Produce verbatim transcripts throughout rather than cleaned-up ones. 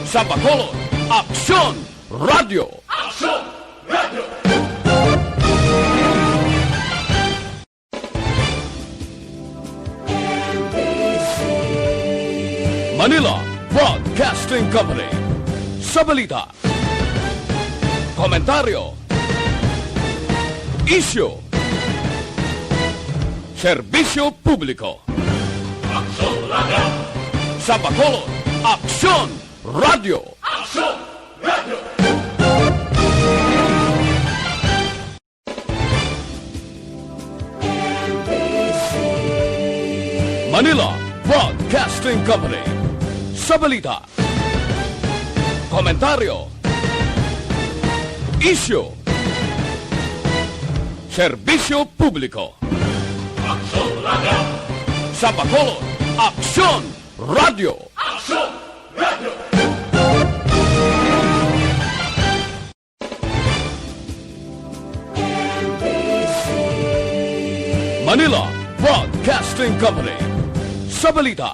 Sa Bacolod, Aksyon Radio. Aksyon Radio. Manila Broadcasting Company. Sa balita, komentaryo, isyu, serbisyo publiko. Aksyon Radio. Sa Bacolod, Aksyon Radio. Aksyon Radio. Manila Broadcasting Company. Sa balita, komentaryo, isyu, serbisyo publiko. Aksyon Radio. Sa Bacolod, Aksyon Radio. Aksyon Radio. Manila Broadcasting Company. Sa balita,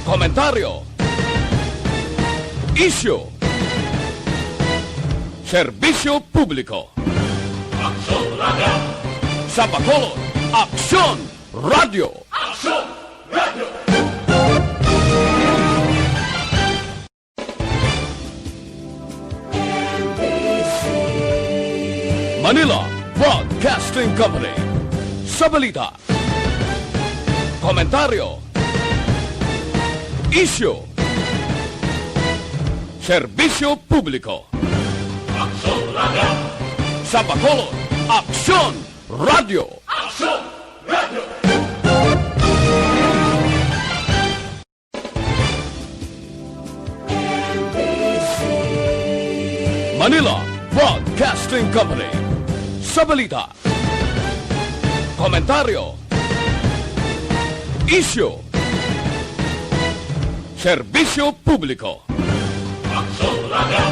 komentaryo, isyu, serbisyo publiko. Aksyon Radio. Sa Bacolod, Aksyon Radio. Aksyon Radio. Manila Broadcasting Company. Sa balita, komentaryo, isyu, serbisyo publiko. Aksyon Radio. Sa Bacolod, Aksyon Radio. Aksyon Radio. Manila Broadcasting Company. Sa balita, komentaryo, isyu, serbisyo publiko. Aksyon Radio.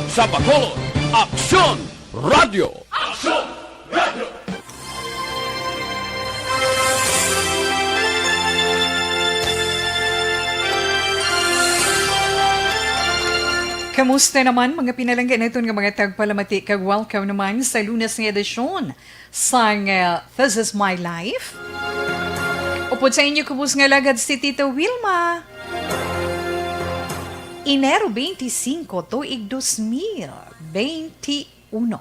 Sa Bacolod, Aksyon Radio. Aksyon Radio. Kamusta naman, mga pinalangga naton nga mga tagpalamati, kag welcome naman sa Lunes nga edisyon sang, uh, This Is My Life. Upod sa inyo kubos nga lagad si Tita Wilma. Enero twenty-cinco, tuig dos mil twenty uno.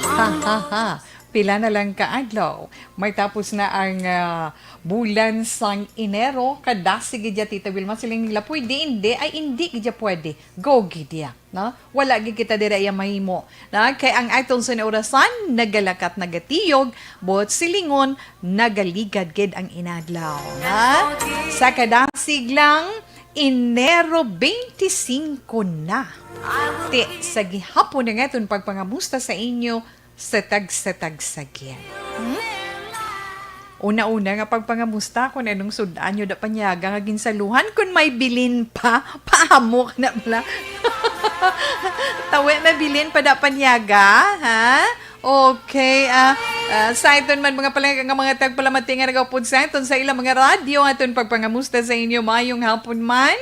Ha, ha, ha. Pila na lang ka adlaw, may tapos na ang, ah, bulan sang Enero. Kadasig gid ya, Tita Wilma, siling nila, "Pwede indi?" Ay, indi gid ya pwede. Go gid ya, no? Wala gid kita dira iya mahimo, na kay ang aton sa orasan nagalakat, nagatiyog, buot silingon, nagaligad gid ang inadlaw, ha? Sa kadasig lang, Enero twenty-cinco na. Ti, sa gihapon nga aton pagpangamusta sa inyo sa tagsa-tagsa gid. Hmm? Una-una nga pagpangamusta, kung anong sud-an nyo da panyaga nga ginsaluhan, kung may bilin pa, paamo ka na bala. Tawi, may bilin pa da panyaga, ha? Okay, ah, ah, sa iton man mga palangga nga mga tagpalamati nga nagaupod sa aton sa ilang mga radyo, aton pagpangamusta sa inyo, mayong hapon man.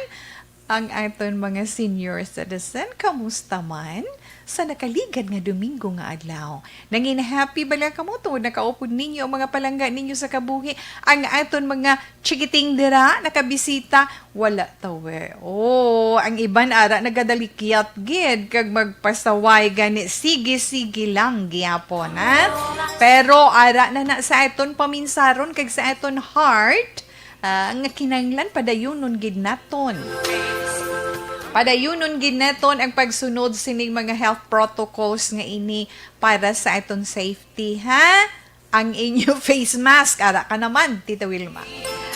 Ang aton mga senior citizen, kamusta man sa nakaligad nga Domingo nga adlaw? Nangin happy bala kamo tungod nakaupod ninyo ang mga palangga ninyo sa kabuhi? Ang aton mga chikiting dira nakabisita, wala tawe. Oh, ang iban ara nagadalikyat gid kag magpasaway gani, sige-sige lang gyapon, ha? Pero ara na na sa aton paminsaron kag sa aton heart, ah, nga kinahanglan padayunon gid naton. Padayunon gid naton ang pagsunod sining mga health protocols nga ini para sa aton safety, ha? Ang inyo face mask, ara ka naman, Tita Wilma.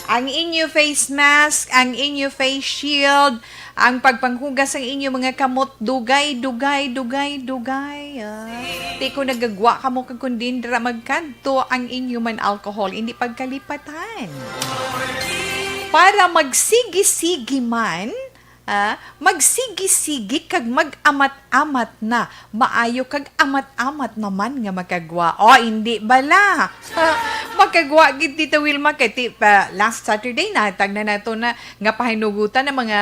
Ang inyo face mask, ang inyo face shield, ang pagpanghugas ang inyo mga kamot, dugay, dugay, dugay, dugay. Ah. Ti ko nagagwa kamo kag kun din dira magkadto ang inyo man alcohol, hindi pagkalipatan. Para magsigi-sigi man, ah, magsigi-sigi kag mag-amat-amat na. Maayo kag amat-amat naman nga makagwa. O, hindi bala. Makagwa gid, Tita Wilma, kay ti, pa, last Saturday, natag na nato na nga pahinugutan ang mga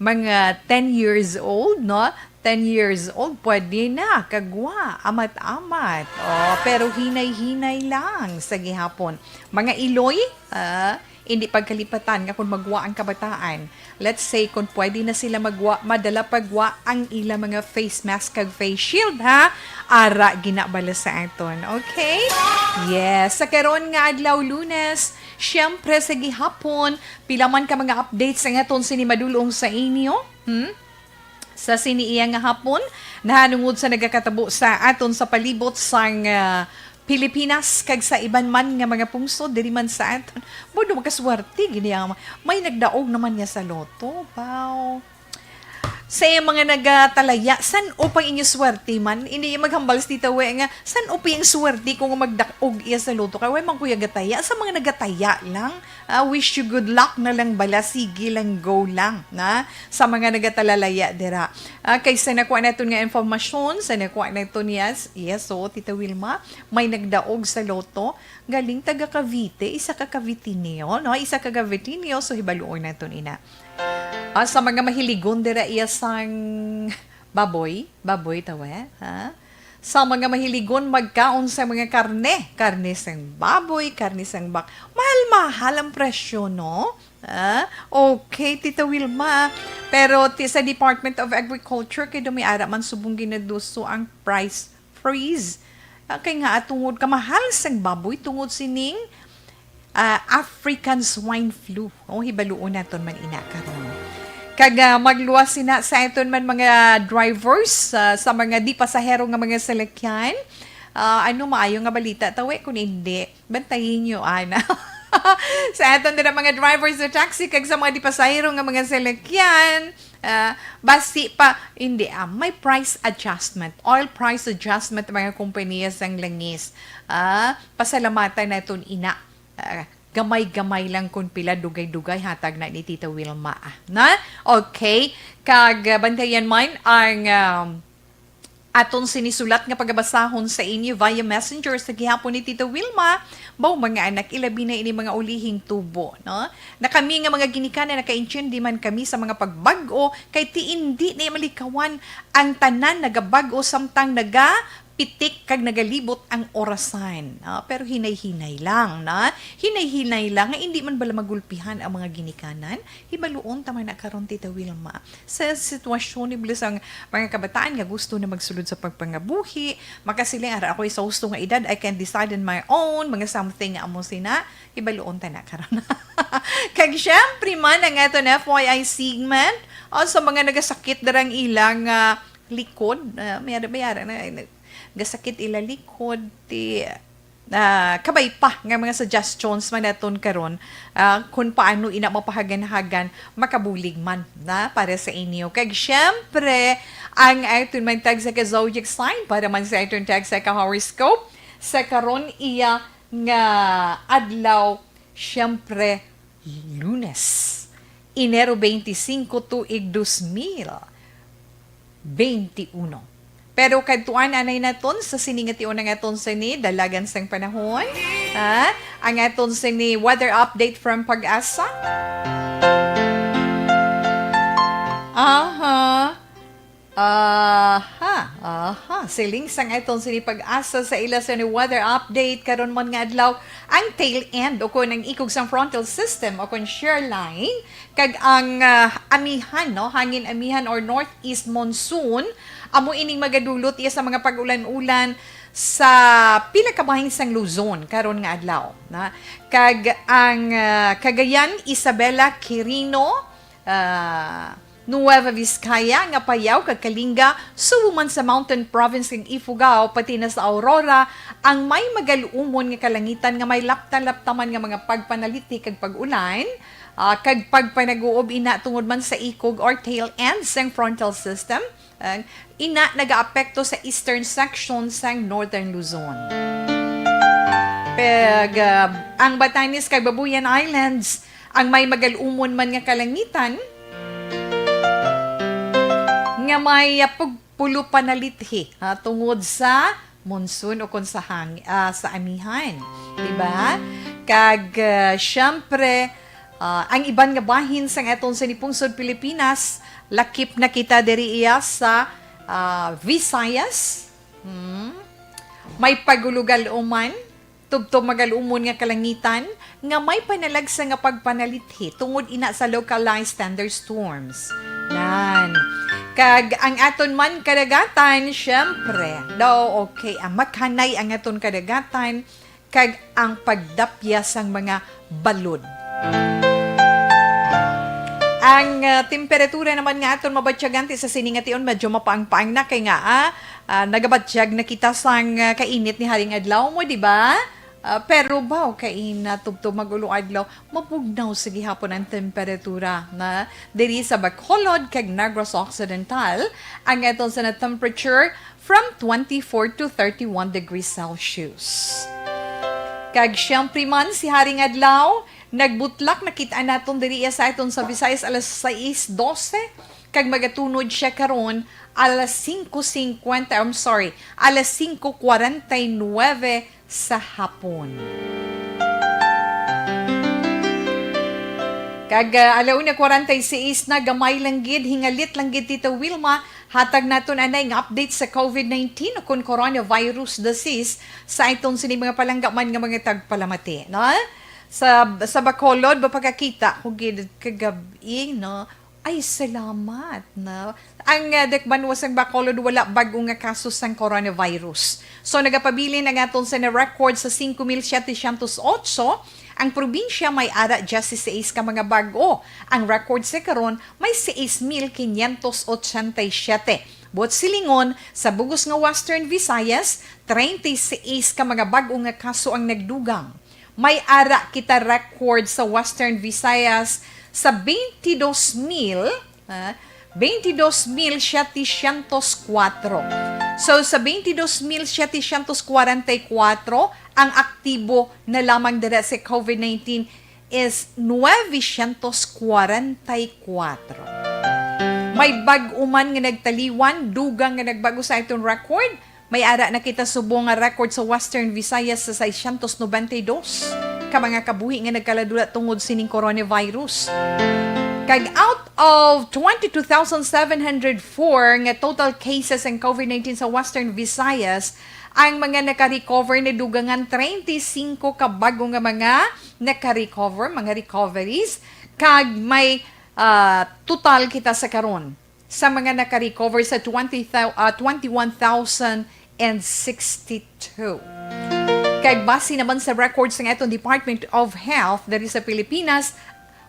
mga ten years old, no? Ten years old, pwede na, kagwa, amat-amat. Oh, pero hinay-hinay lang sa gihapon. Mga iloy, ah, hindi pagkalipatan nga kung magwa ang kabataan. Let's say, kung pwede na sila magwa, madala pagwa ang ila mga face mask kag face shield, ha? Ara, ginabala sa aton. Okay? Yes. Sa karon nga adlaw, Lunes, syempre, sa gihapon, pila man ka mga updates ang aton sini madulong sa inyo? Hmm? Sa sini iya nga hapon, nahanungod sa nagakatabo sa aton sa palibot sang, ah, Pilipinas kag sa iban man nga mga pungsod diri man sa aton. Bodo, makaswerte gid ang may nagdaog naman niya sa lotto. Wow. Sa mga nagatalaya, san-o pang inyo swerte man? Hindi maghambal si Tita We nga, san-o pa yung swerte kung magdaog iya sa lotto? Kaya way man kuya gataya, sa mga nagataya lang. Ah, wish you good luck na lang bala. Sige lang, go lang, na? Sa mga nagatalalaya dira. Ah, kay sa nakuha naton nga informasyon, sa nakuha naton, yes, yes, so, Tita Wilma, may nagdaog sa lotto. Galing taga Cavite, isa ka Cavitineo, no? Isa ka Cavitineo, so hibaluon naton ina. Ah, sa mga mahiligon dira iya sang baboy, baboy tawe, ha? Sa mga mahiligon magkaon sa mga karne, karne sang baboy, karne sang bak-, mahal-mahal ang presyo, no? Ah, okay, Tita Wilma. Pero ti-, sa Department of Agriculture, kay may ara man subong ginaduso ang price freeze. Ah, kay nga, ah, tungod kamahal sang baboy, tungod sining, ah, African swine flu. O, hibaluon naton man ina karon. Kag, ah, magluwas sina sa aton man mga drivers, ah, sa mga di pasahero nga mga salakyan. Ah, ano, maayo nga balita tawe? Kung hindi, bantayin nyo, ana. Sa aton dira mga drivers sa taxi kag sa mga di pasahero nga mga salakyan, ah, basi pa, hindi, ah, may price adjustment, oil price adjustment ang mga kompanya sang langis. Ah, pasalamatan naton ina. Ah, gamay-gamay lang kung pila dugay-dugay hatag na ni Tita Wilma, ah. Na? Okay. Kag, ah, bantayan man ang, um, aton sinisulat nga pagabasahon sa inyo via messenger sa gihapon ni Tita Wilma, mao mga anak, ilabi na ini mga ulihing tubo, no? Na kami nga mga ginikanan, nakaintindi man kami sa mga pagbag-o, kay ti indi na malikawan ang tanan, nagabag-o samtang nagapitik kag nagalibot ang orasan. Ah, pero hinay-hinay lang, na? Hinay-hinay lang nga indi man bala magulpihan ang mga ginikanan. Hibaluon ta man na karon, Tita Wilma. Sa sitwasyon ni bilis ang mga kabataan nga gusto na magsulod sa pagpangabuhi, makasiling, "Ara ako'y sa husto nga edad, I can decide on my own," mga something nga amo sina, hibaluon ta na karon. Kag syempre man, ang aton F Y I segment, o sa mga nagasakit darang ilang, ah, likod, ah, may ara, may ara na, na, gasakit ila likod, ti, ah, kabay pa nga mga suggestions man naton karon, ah, kung paano ina mapahagan-hagan, makabulig man na para sa inyo. Kag syempre, ang aton man tag sa ka zodiac sign para man sa aton tag sa ka horoscope sa karon iya nga adlaw, syempre, Lunes, Enero twenty-five, tuig dos mil. Twenty-uno. Pero kadtuan anay naton sa sini nga tion ang aton sini dalagan sang panahon. Ha? Ang aton sini weather update from Pag-asa. Aha. Aha. Aha. Siling sang aton sini Pag-asa sa ila sini weather update karon man nga adlaw, ang tail end o kon ang ikog sang frontal system o kon shear line kag ang, ah, amihan, no? Hangin amihan or northeast monsoon, amo ining magadulot iya sa mga pag-ulan-ulan sa pila ka bahin sang Luzon karon nga adlaw, na? Kag ang, ah, Cagayan, Isabela, Quirino, ah, Nueva Vizcaya, ang Apayao, kag Kalinga, subo man sa Mountain Province kag Ifugao, pati na sa Aurora, ang may magaluumon nga kalangitan nga may lapta-laptaman nga mga pagpanalithi kag pag-ulan, ah, kag pagpanag-uob ina tungod man sa ikog or tail end sang frontal system, ah, ina nagaapekto sa eastern section sang Northern Luzon. Pag, ah, ang Batanes kag Babuyan Islands, ang may magal-umon man nga kalangitan, nga may, ah, pugpulo panalithi, ha, tungod sa monsoon o kon sa hang-, ah, sa amihan. Diba? Kag, ah, syempre, Ah, ang iban nga bahin sang aton sini pungsod Pilipinas, lakip na kita diri iya sa, ah, Visayas. Hmm. May pagulugal-uman, tubtob magal-umon nga kalangitan, nga may panalagsa nga pagpanalithi tungod ina sa localized thunderstorms. Nan. Kag ang aton man kadagatan, syempre, daw, okay, ah, makhanay ang aton kadagatan, kag ang pagdapya sang mga balod. Ang, ah, temperatura naman nga aton mabatyagan ti sa sini nga tion, medyo mapaang-paang na kay nga, ah, ah, nagabatyag na kita sang, ah, kainit ni haring adlaw mo, di ba? Ah, pero baw kay natubtob mag-ulo adlaw, mabugnaw sa gihapon ang temperatura na diri sa Bacolod kag Negros Occidental. Ang aton sa na temperature from twenty-four to thirty-one degrees Celsius. Kag siyempre man, si Haring Adlaw, nagbutlak na kita naton diri sa aton sa Visayas alas sais dose, kag magatunod siya karon alas singko singkwenta, I'm sorry, alas singko kwarenta y nuebe sa hapon. Kag, ah, ala una kwarenta y seis na, gamay lang gid, hingalit lang gid, Tita Wilma, hatag naton anay nga update sa covid nineteen o kon coronavirus disease sa iton sini mga palangga man nga mga tagpalamati, no? Sa, sa Bacolod, mapakakita ko gid kagabi, no? Ay, salamat, no? Ang, ah, dakbanan sang Bacolod wala bag-o nga kaso sang coronavirus. So, nagapabilin ang aton sa na-record sa singko mil setecientos otso. Ang probinsya may ara dieciséis ka mga bag-o. Ang record sa karon may sais mil quinientos ochenta y siete. Buot silingon, sa bug-os nga Western Visayas, treinta y seis ka mga bag-o nga kaso ang nagdugang. May ara kita record sa Western Visayas sa twenty-two mil, ah, twenty-two mil setecientos cuatro. So, sa twenty-two mil setecientos cuarenta y cuatro, ang aktibo na lamang dira sa covid nineteen is novecientos cuarenta y cuatro. May bag-o man nga nagtaliwan, dugang nga nagbag-o sa aton record, may ara na kita subong nga record sa Western Visayas sa seiscientos noventa y dos ka mga kabuhi nga nagkaladula tungod sining coronavirus. Kag out of twenty-two thousand seven hundred four nga total cases ang covid nineteen sa Western Visayas, ang mga naka-recover nadugangan treinta y cinco ka bag-o nga mga naka-recover, mga recoveries, kag may, ah, total kita sa karon sa mga naka-recover sa twenty thou-, ah, twenty-one thousand and sixty-two. Kag base naman sa records sang aton Department of Health diri sa Pilipinas,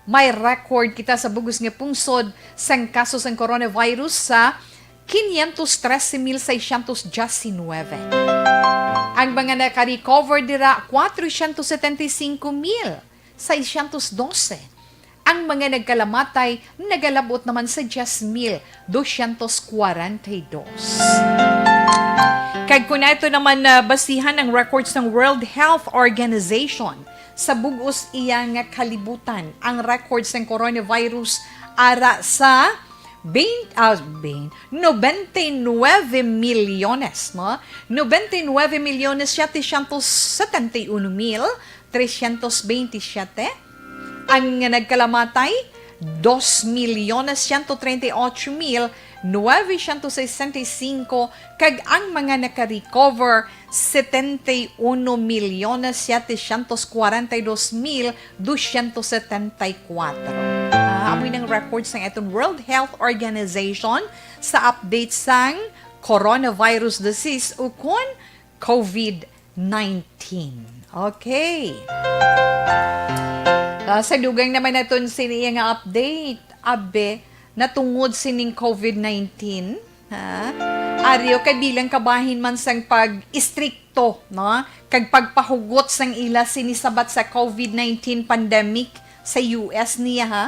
may record kita sa bug-os nga pungsod sang kaso sang coronavirus sa quinientos trece mil seiscientos diecinueve. Ang mga naka-recover dira, cuatrocientos setenta y cinco mil seiscientos doce. Ang mga nagkalamatay nagalabot naman sa diyes mil dosyentos kwarenta y dos. Kag kun ato naman, ah, basihan ang records ng World Health Organization, sa bug-os iya nga kalibutan, ang record sang coronavirus ara sa veinte, ah, veinte, noventa y nueve milyones, no? Noventa y nueve milyones setecientos setenta y uno mil trescientos veintisiete. Ang nagkalamatay, dos milyones ciento treinta y ocho mil novecientos sesenta y cinco, kag ang mga naka-recover, setenta y uno milyones setecientos cuarenta y dos mil doscientos setenta y cuatro. Ah, amoy nang record sang aton World Health Organization sa update sang coronavirus disease ukon covid nineteen. Okay. Ah, sa dugang naman naton sini nga update, abe, natungod sining covid nineteen, ha? Aryo kay bilang kabahin man sang pag-istrikto, no? Kag pagpahugot sang ila sini sabat sa covid nineteen pandemic sa U S niya, ha?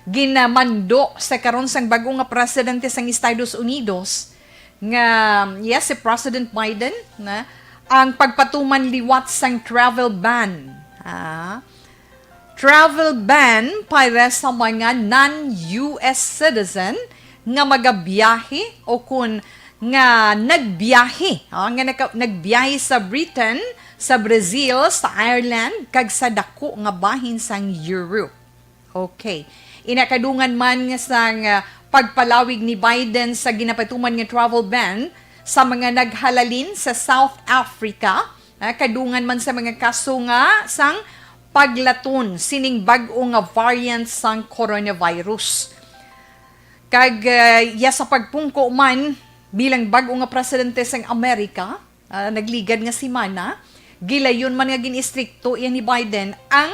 Ginamando sa karon sang bag-o nga presidente sang Estados Unidos nga, yes, si President Biden, na ang pagpatuman liwat sang travel ban. Ah, travel ban para sa mga non-U S citizen nga magabiyahe o kun nga nagbiyahe, ah, nga naka-, nagbiyahe sa Britain, sa Brazil, sa Ireland, kag sa dako nga bahin sang Europe. Okay. Ina, kadungan man sang, ah, pagpalawig ni Biden sa ginapatuman nga travel ban sa mga naghalalin sa South Africa, ah, kadungan man sa mga kaso nga sang paglaton sining bag-o nga variant sang coronavirus. Kag, ah, iya sa pagpungko man bilang bag-o nga presidente sang Amerika, ah, nagligad nga semana, gilayon man nga gin-istrikto iya ni Biden ang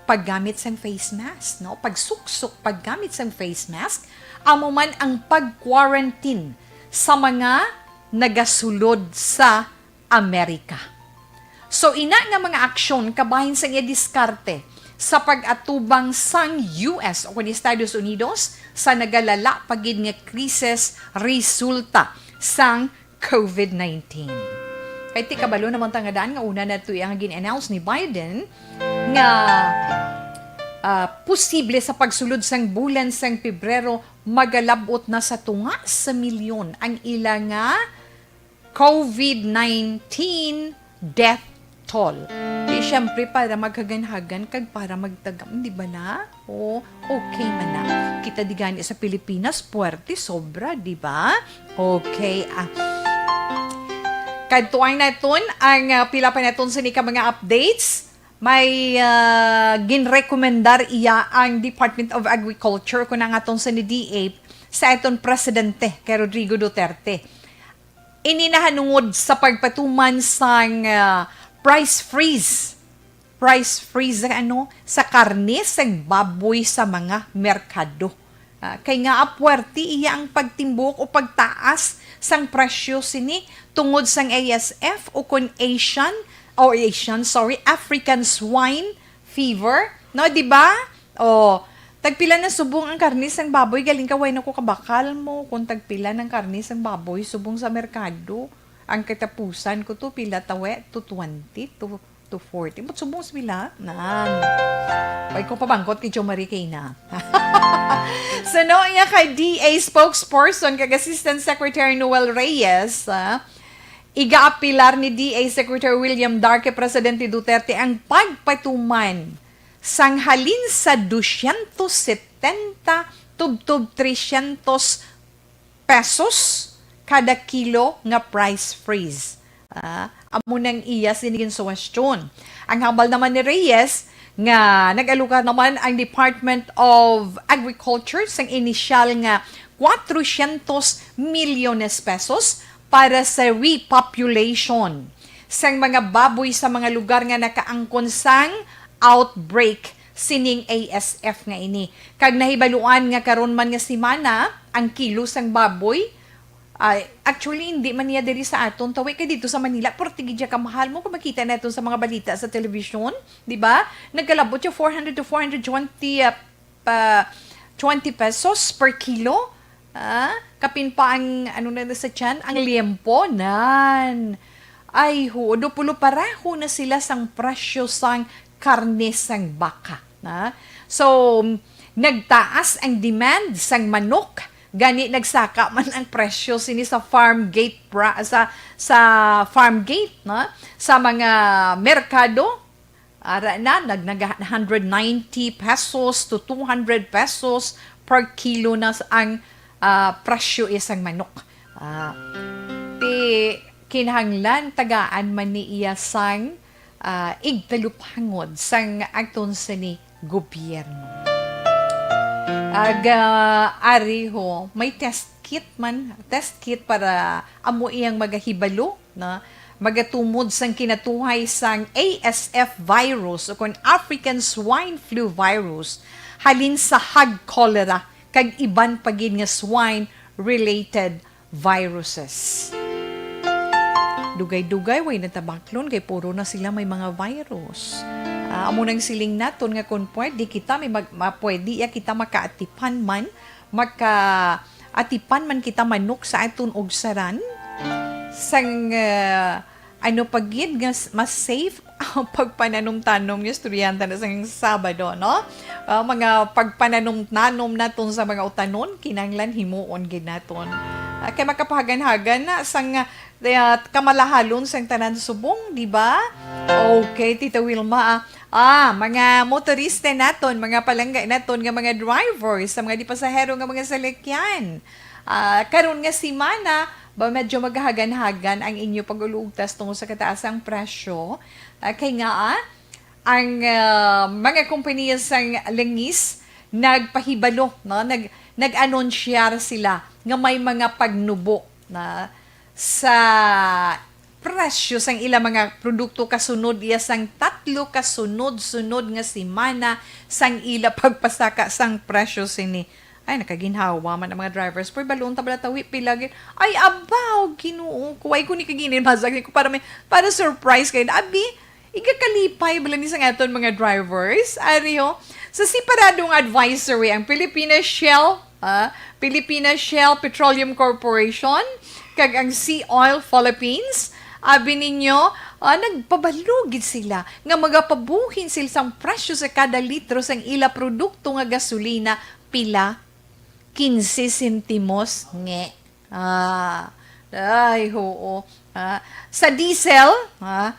paggamit sang face mask, no? Pagsuksok, paggamit sang face mask, amo man ang pag-quarantine sa mga nagasulod sa Amerika. So, ina nga mga aksyon kabahin sang iya diskarte sa pag-atubang sang U S o kun Estados Unidos sa nagalala pa gid nga krisis resulta sang covid nineteen. Kay ti kabalo naman ta nga daan nga una na to ang gin-announce ni Biden nga, ah, posible sa pagsulod sang bulan sang Pebrero, magalabot na sa tunga sa milyon ang ila nga covid nineteen death toll. Di, syempre, para maghaganhagan kag para magtagam, di ba na? O, okay man na. Kita di gani sa Pilipinas, puwerte, sobra, di ba? Okay, ah. Kadtuan naton ang, ah, pila pa naton sini ka mga updates. May, ah, ginrekomendar iya ang Department of Agriculture kun ang aton sa ni D A sa aton presidente kay Rodrigo Duterte. Ini nahanungod sa pagpatuman sang, ah, price freeze. Price freeze sa ano? Sa karne sang baboy sa mga merkado. Ah, kay nga puwerte iya ang pagtimbuk o pagtaas sang presyo sini tungod sang A S F o kon Asian, o Asian, sorry, African Swine Fever, no, di ba? O, tagpila na subong ang karne sang baboy? Galing ka, way na ko kabakal mo kung tagpila ng karne sang baboy subong sa merkado. Ang katapusan ko to, pila tawe? Two twenty, two, two forty. But subong sa pila? Nan. Way ko pabangkot kay Jo Marie Kayna. So, no, iya kay D A spokesperson kag Assistant Secretary Noel Reyes, ah, igaapilar ni D A Secretary William Darke, Presidente Duterte ang pagpatuman sang halin sa dosyentos setenta tubtob tresyentos pesos kada kilo nga price freeze. Ah, amo nang iya sini ginsuwestyon. Ang hambal naman ni Reyes nga nag-aloka naman ang Department of Agriculture sang inisyal nga cuatrocientos milyones pesos para sa repopulation sang mga baboy sa mga lugar nga nakaangkon sang outbreak sining A S F nga ini. Kag nahibaluan nga karon man nga semana, ang kilo sang baboy, ay, actually, hindi man niya diri sa aton tawi, kay dito sa Manila, purti gid siya kamahal mo kung makita naton sa mga balita sa television, di ba? Nagkalabot siya four hundred to four hundred twenty, ah, pa, twenty pesos per kilo. Ah, kapin pa ang, ano na sa tiyan, ang liempo, nan. Ay, huo, do pulo pareho na sila sang presyo sang karne sang baka, na? So, nagtaas ang demand sang manok, gani nagsaka man ang presyo sini sa farm gate pra-, sa, sa farm gate, na? Sa mga merkado, ara na, nag, nag hundred ninety pesos to two hundred pesos per kilo na s-, ang, ah, presyo isang manok. Ah, ti kinahanglan tagaan man ni iya sang, ah, igtalupangod sang aton sini gobyerno. Ag, ah, ari ho, may test kit man, test kit para amo iyang magahibalo na magatumod sang kinatuhay sang A S F virus o kon African Swine Flu virus halin sa hog cholera kag iban pa gid nga swine-related viruses. Dugay-dugay, way na tabaklon kay puro na sila may mga virus. Ah, amo nang siling naton nga kung pwede kita may mag-, ma-, pwede ya kita makaatipan man, makaatipan man kita manok sa aton ugsaran, sang, ah, ano pa gid nga s-, mas safe ang pagpananom-tanom nga istoryahan ta na sang Sabado, no? Ah, mga pagpananom-tanom naton sa mga utanon, kinahanglan himuon gid naton. Ah, kay makapahagan-hagan na sang, ah, kamalahalon sang tanan subong, di ba? Okay, Tita Wilma, ah. Ah, mga motorista naton, mga palangga naton nga mga drivers, sa mga di pasahero nga mga salakyan. Ah, karon nga semana, ba medyo maghagan-hagan ang inyo pag-ulugtas tungod sa kataasang presyo. Ah, kay nga, ah, ang, ah, mga kompanya sang langis nagpahibalo, no? Nag-, nag-anunsyar sila nga may mga pagnubo na sa presyo sang ila mga produkto kasunod iya sang tatlo ka sunod-sunod nga semana sang ila pagpasaka sang presyo sini. Ay, nakaginhawa man ang mga drivers. Pero balon ta bala tawi, pila gid. Ay, abaw, Ginoo ko. Ay, ko ni kaginin, basag ko para may, para surprise kayo. Abi, igakalipay bala ni sang aton mga drivers. Ari, ho. Sa separadong advisory, ang Pilipinas Shell, ah, Pilipinas Shell Petroleum Corporation, kag ang Sea Oil Philippines, abi ninyo, ah, nagpabalo gid sila nga magapabuhin sila sang presyo sa kada litro sang ila produkto nga gasolina. Pila? Quince sentimos? Nge. Ah, ay, oo. Ah, sa diesel, ah,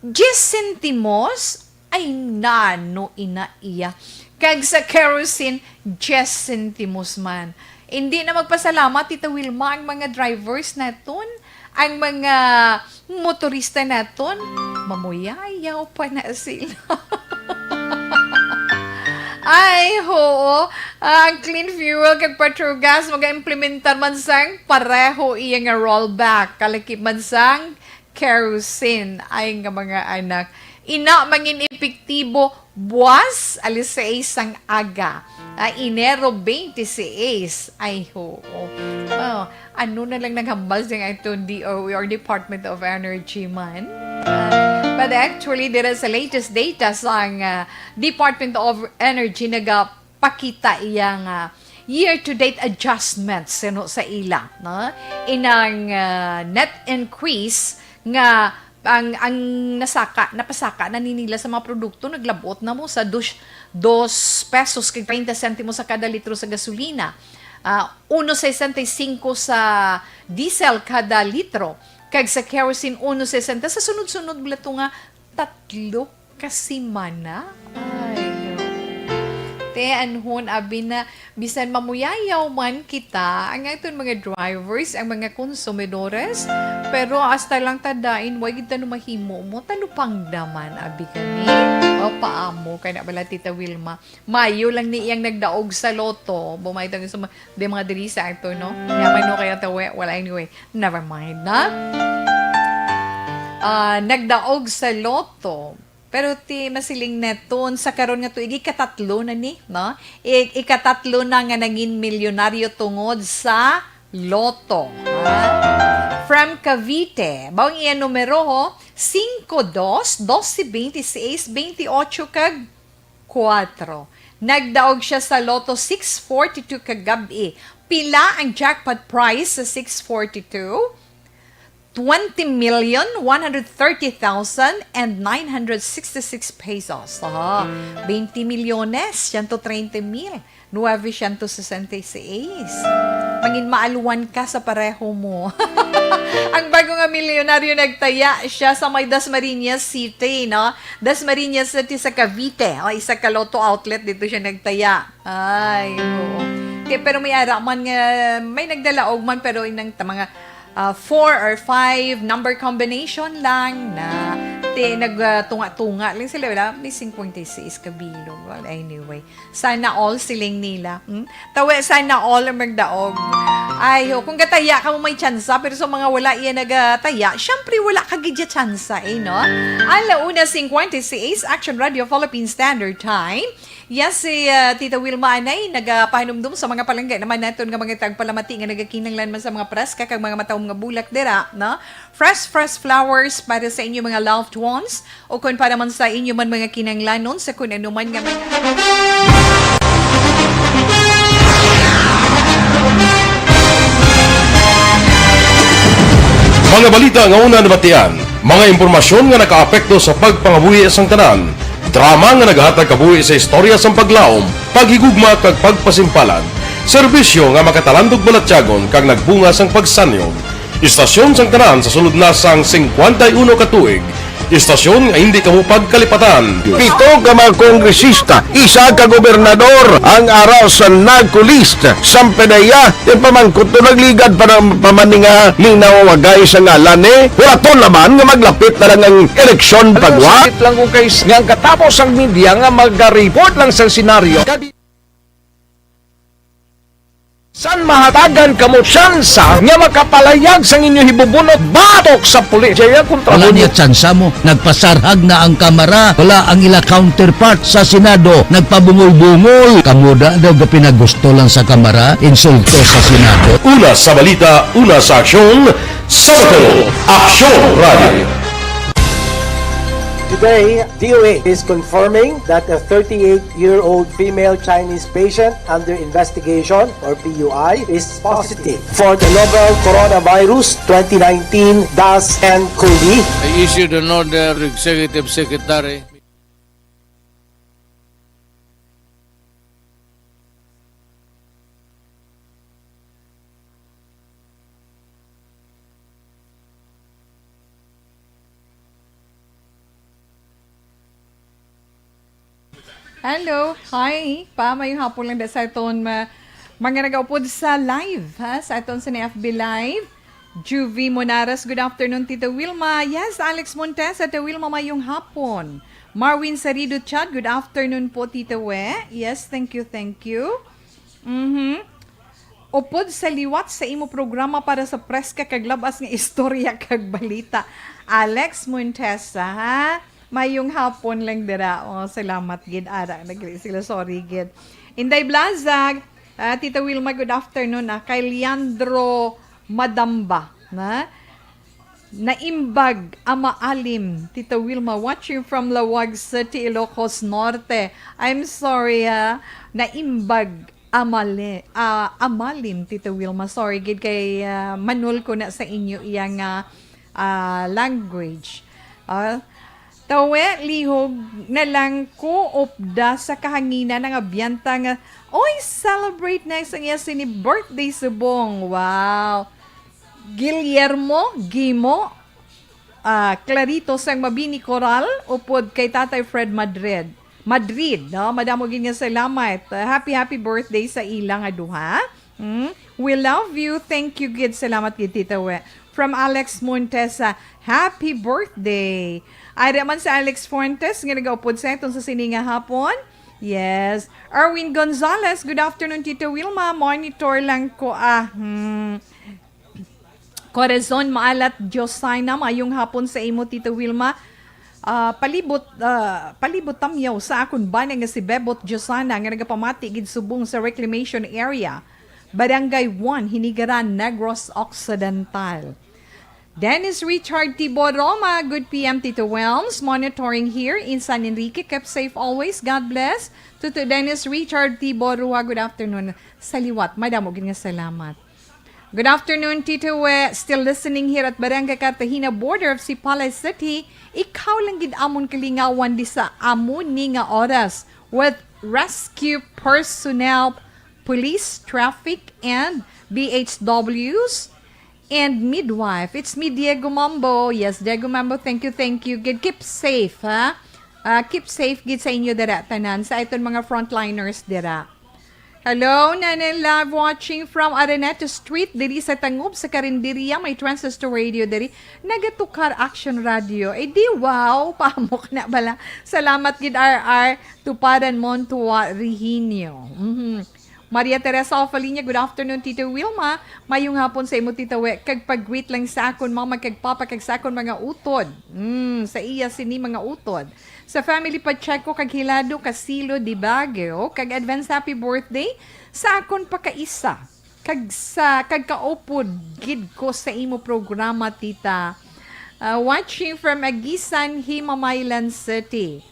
diyes sentimos? Ay, nano ina iya. Kag sa kerosene, diyes sentimos man. Hindi na magpasalamat, Tita Wilma, ang mga drivers naton, ang mga motorista naton, mamuyayaw pa na sila. Ay, oo. Ah, ang Clean Fuel kag Petrogas mag-implementar man sang pareho iya nga rollback. Kalakip man sang kerosene. Ay, nga mga anak. Ina, mangin epektibo buwas alas sais sang aga. Ah, Enero twenty-six. Ay, oo. Oh, ano na lang naghambal sa aton D O E or Department of Energy man? Ah, but actually, dira sa latest data sang, ah, Department of Energy, nagapakita iya nga year-to-date adjustments, you know, sa ila, no? Inang, ah, net increase nga ang, ang nasaka, napasaka na ni nila sa mga produkto, naglabot na mo sa dos, dos pesos kag treinta sentimos sa kada litro sa gasolina. Ah, uno sesenta y cinco sa diesel kada litro, kag sa kerosene, uno sesenta. Sa sunod-sunod bala to nga tatlo ka semana. Ay, no. Te, anhon, abi na, bisan mamuyayaw man kita, ang aton mga drivers, ang mga konsumidores, pero hasta lang ta dain, way gid ta no mahimo mo, talupangda man, abi kami. O, paamo ka na bala, Tita Wilma. Mayo lang ni iyang nagdaog sa lotto. Bumay tang sa ma-, di mga diri sa ato, no? Yaman no kaya tawe. Well, anyway, never mind, na? Ah, nagdaog sa lotto. Pero ti masiling neton sa karon nga tuig, ikatatlo na ni, no? I-, ikatatlo na nga nangin milyonaryo tungod sa lotto, ha? From Cavite, bawang iya numero, ho, cinco dos, doce veintiséis, veintiocho, kag kuwatro. Nagdaog siya sa Lotto six forty-two kagab-i. Pila ang jackpot prize sa six forty-two? Twenty million, one hundred thirty thousand and nine hundred sixty-six pesos. Aha, twenty milyones, siyento treinta mil, novecientos sesenta y seis. Mangin maalwan ka sa pareho mo. Ang bago nga milyonaryo nagtaya siya sa may Dasmariñas City, no? Dasmariñas City sa Cavite. O, isa ka lotto outlet dito siya nagtaya. Ay, oo. Kaya, pero may ara man nga, may nagdalaog man, pero inang ta-, mga, ah, four or five number combination lang na ti-, nag, ah, tunga-tunga lang sila. Wala, may cincuenta y seis kabilog. Well, anyway. Sana all siling nila. Hmm? Tawe, sana all ang magdaog. Ay, ho, kung gataya ka mo may tsansa, pero sa mga wala iya nagataya, syempre wala ka gid ya tsansa, eh, no? Ala una cincuenta y seis, Action Radio Philippine Standard Time. Yes, si, ah, Tita Wilma anay nagapahinumdom sa mga palangga naman naton nga mga tagpalamati nga nagakinahanglan man sa mga preska kag mga matahom nga bulak dira, no? Fresh, fresh flowers para sa inyo mga loved ones o kung para man sa inyo man mga kinahanglanon sa kung ano man nga mga Mga balita nga una nabatian, mga impormasyon nga nakaapekto sa pagpangabuhi sang tanan, drama nga naghatag kabuhi sa istorya sang paglaom, paghigugma kag pagpasimpalan. Serbisyo nga makatalandog balatyagon kag nagbunga sang pagsanyog. Istasyon sang tanan sa sulod na sang singkwenta y uno ka tuig. Istasyon nga hindi kamo pagkalipatan. Pito ka mga kongresista, isa ka gobernador ang ara sa NAGCO list. Sampeneya, ipamangkot to nagligad para pamaninga minawagay sa ngalan ni. Wala to naman nga maglapit na lang ang eleksyon pagwa. Sakit lang kung kay nga ang katapos ang media nga magariport lang sa senaryo. San mahatagan kamo tsansa nga makapalayag sang inyo hibubunot batok sa pulis? Jaya kontra Wala mo niya tsansa mo. Nagpasarhag na ang kamara. Wala ang ila counterpart sa Senado. Nagpabungol-bungol. Kamo da daw gapinagusto lang sa kamara. Insulto sa Senado. Una sa balita, una sa aksyon, sa Aksyon Radio. Today, D O A is confirming that a thirty-eight-year-old female Chinese patient under investigation, or P U I, is positive for the novel coronavirus twenty nineteen dash N COVID. I issued an order to Executive Secretary. Hello. Hi. Pa, mayong hapon lang da sa aton ma-, mga nagaupod sa live, ha? Sa aton sa F B Live. Juvie Monaras, good afternoon, Tita Wilma. Yes, Alex Montes, Tita Wilma, mayong hapon. Marwin Sarido Chad, good afternoon po, Tita We. Yes, thank you, thank you. Mhm. Upod sa liwat sa imo programa para sa preska kag lab-as nga istorya kag balita. Alex Montesa, ha? Mayong hapon lang dira. Oh, salamat gid, ara. Nagli sila, sorry gid. Inday Blazag, ah, Tita Wilma, good afternoon, ah. Kay Leandro Madamba, na? Naimbag a maalim, Tita Wilma, watching from Laoag City, Ilocos Norte. I'm sorry, ha. Naimbag a mali-, ah, a malim, Tita Wilma. Sorry gid kay, ah, manul ko na sa inyo iya nga, ah, language. Ah, tawe, lihog na lang ko upda sa kahanginan nga biyanta nga, oy, celebrate na sa iya sini birthday subong. Wow. Guillermo Gimo, ah, Clarito sang Mabini Coral, upod kay Tatay Fred Madrid. Madrid, no? Madamo gid nga salamat. Ah, happy, happy birthday sa ila nga duha. Hmm? We love you. Thank you gid. Salamat gid, Tita We. From Alex Montesa, happy birthday. Ari man si Alex Fuentes nga nagaupod sa aton sa sini nga hapon. Yes. Erwin Gonzalez, good afternoon, Tita Wilma. Monitor lang ko, ah. Hmm. Corazon Maalat Josina, mayong hapon sa imo, Tita Wilma. Ah, palibot, ah, palibot tamyaw sa akon bana nga si Bebot Josana nga nagapamati gid subong sa reclamation area, Barangay one, Hinigaran, Negros Occidental. Dennis Richard Tibo Roma, good P M, Tito Welms, monitoring here in San Enrique. Keep safe always. God bless. Tuto Dennis Richard Tibo Rua, good afternoon. Sa liwat, madamo gid nga salamat. Good afternoon, Tito We. Still listening here at Barangay Cartagena, border of Sipalay City. Ikaw lang gid amon kalingawan di sa amon ni nga oras with rescue personnel, police, traffic, and B H Ws, and midwife. It's me, Diego Mambo. Yes, Diego Mambo, thank you, thank you. Gid, keep safe, ha? Ah, keep safe gid sa inyo dira tanan, sa iton mga frontliners dira. Hello, Nanay Love, watching from Araneta Street, diri sa Tangob, sa Carinderia, may transistor radio diri. Nagatukar Action Radio. Eh, di wow, paamok na bala. Salamat gid, R R Tuparan Montua Reginio. Mhm. Maria Teresa Ofaliña, good afternoon, Tito Wilma. Mayong hapon sa imo, Tito We. Kag pag-greet lang sa akon mama kag papa kag sa akon mga utod. Mm, sa iya sini mga utod. Sa family Pacheco kag Hilado, Casilo de Baguio, kag advance happy birthday sa akon pakaisa kag sa, kag kaupod gid ko sa imo programa, tita. Ah, watching from Aguisan, Himamaylan City.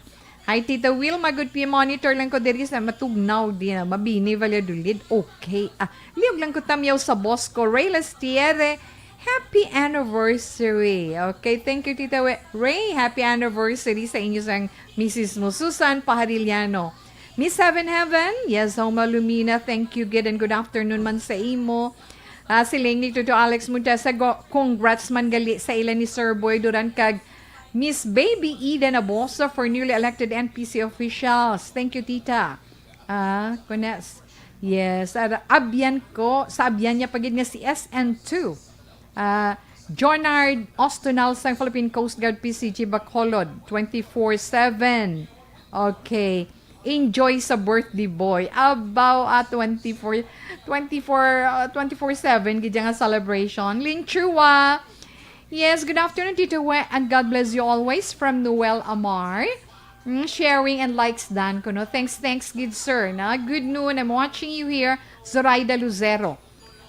Hi, Tita Wilma. Good P M, monitor lang ko diri sa Matugnaw, di na Mabini, Valladolid. Okay. Ah, liog lang ko tamyaw sa boss ko, Ray Lastiere. Happy anniversary. Okay, thank you, Tita We-, Ray. Happy anniversary sa inyo sang misis mo, Susan Pahariliano. Miss Seven Heaven, yes, Homa Lumina, thank you gid and good afternoon man sa imo. Ah, si Langley Tuto Alex Montesa, go-, congrats man gali sa ila ni Sir Boy Duran kag Miss Baby Eden Abosa for newly elected N P C officials. Thank you, Tita. Ah, kunas. Yes, ara, abyan ko, sa abyan niya pa gid nga si S N two. Ah, Jonard Ostonal sang Philippine Coast Guard P C G Bacolod, twenty-four seven. Okay. Enjoy sa birthday boy. Abaw, ah, twenty-four, twenty-four, ah, twenty-four seven gid nga celebration. Lin Chua. Yes, good afternoon, Tito We, and God bless you always from Noel Amar. Mm, sharing and likes dan ko, no? Thanks, thanks, good sir, na. Good noon, I'm watching you here, Zoraida Lucero.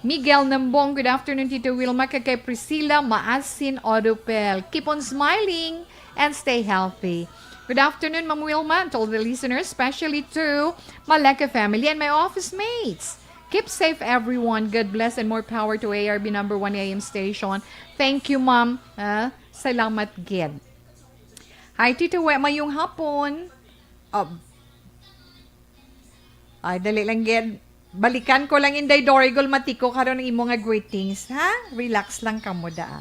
Miguel Nambong, good afternoon, Tito Wilma, kag kay Priscilla Maasin Odopel. Keep on smiling and stay healthy. Good afternoon, Ma'am Wilma, and to all the listeners, especially to Maleke family and my office mates. Keep safe, everyone. God bless and more power to A R B number one A M station. Thank you, Ma'am. Ah, salamat gid. Hi, Tito We, mayong hapon. Ah, ay, dali lang gid. Balikan ko lang, Inday Dorigol Matiko, karon ang imo nga greetings, ha? Relax lang kamo, da.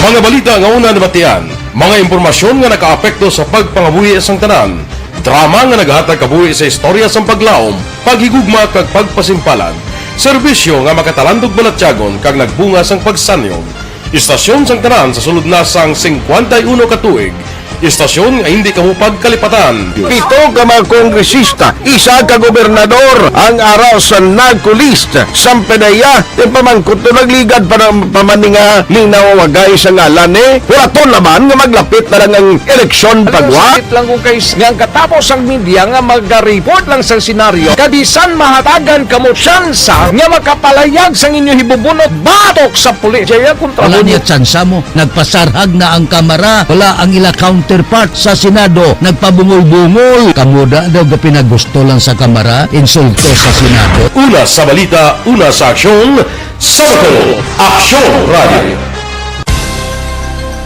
Mga balita nga una nabatian, mga impormasyon nga nakaapekto sa pagpangabuhi sang tanan, drama nga nagahatag kabuhi sa istorya sang paglaom, paghigugma kag pagpasimpalan, serbisyo nga makatalandog balatyagon kag nagbunga sang pagsanyog. Istasyon sang tanan sa sulod na sang singkwenta y uno ka tuig. Istasyon nga hindi kamo pagkalipatan. Pito ka mga kongresista, isa ka gobernador ang ara sa NARCO list. Sang PDEA, ipamangkot to, nagligad pa na, pa man ni nga linawagay sa ngalan ni. Huraton naman nga maglapit na lang ang eleksyon, pagwa. Sakit lang kung kay s-, nga ang katapos ang media nga maga-report lang sa senaryo, kabisan mahatagan kamo tsansa nga makapalayag sang inyo hibubunot batok sa pulis. Jaya kontra. Wala niya tsansa mo. Nagpasarhag na ang Kamara. Wala ang ila counterpart sa Senado. Nagpabungol-bungol. Kamo da daw ga pinagusto lang sa Kamara, insulto sa Senado. Una sa balita, una sa aksyon, sa Bacolod, Aksyon Radio.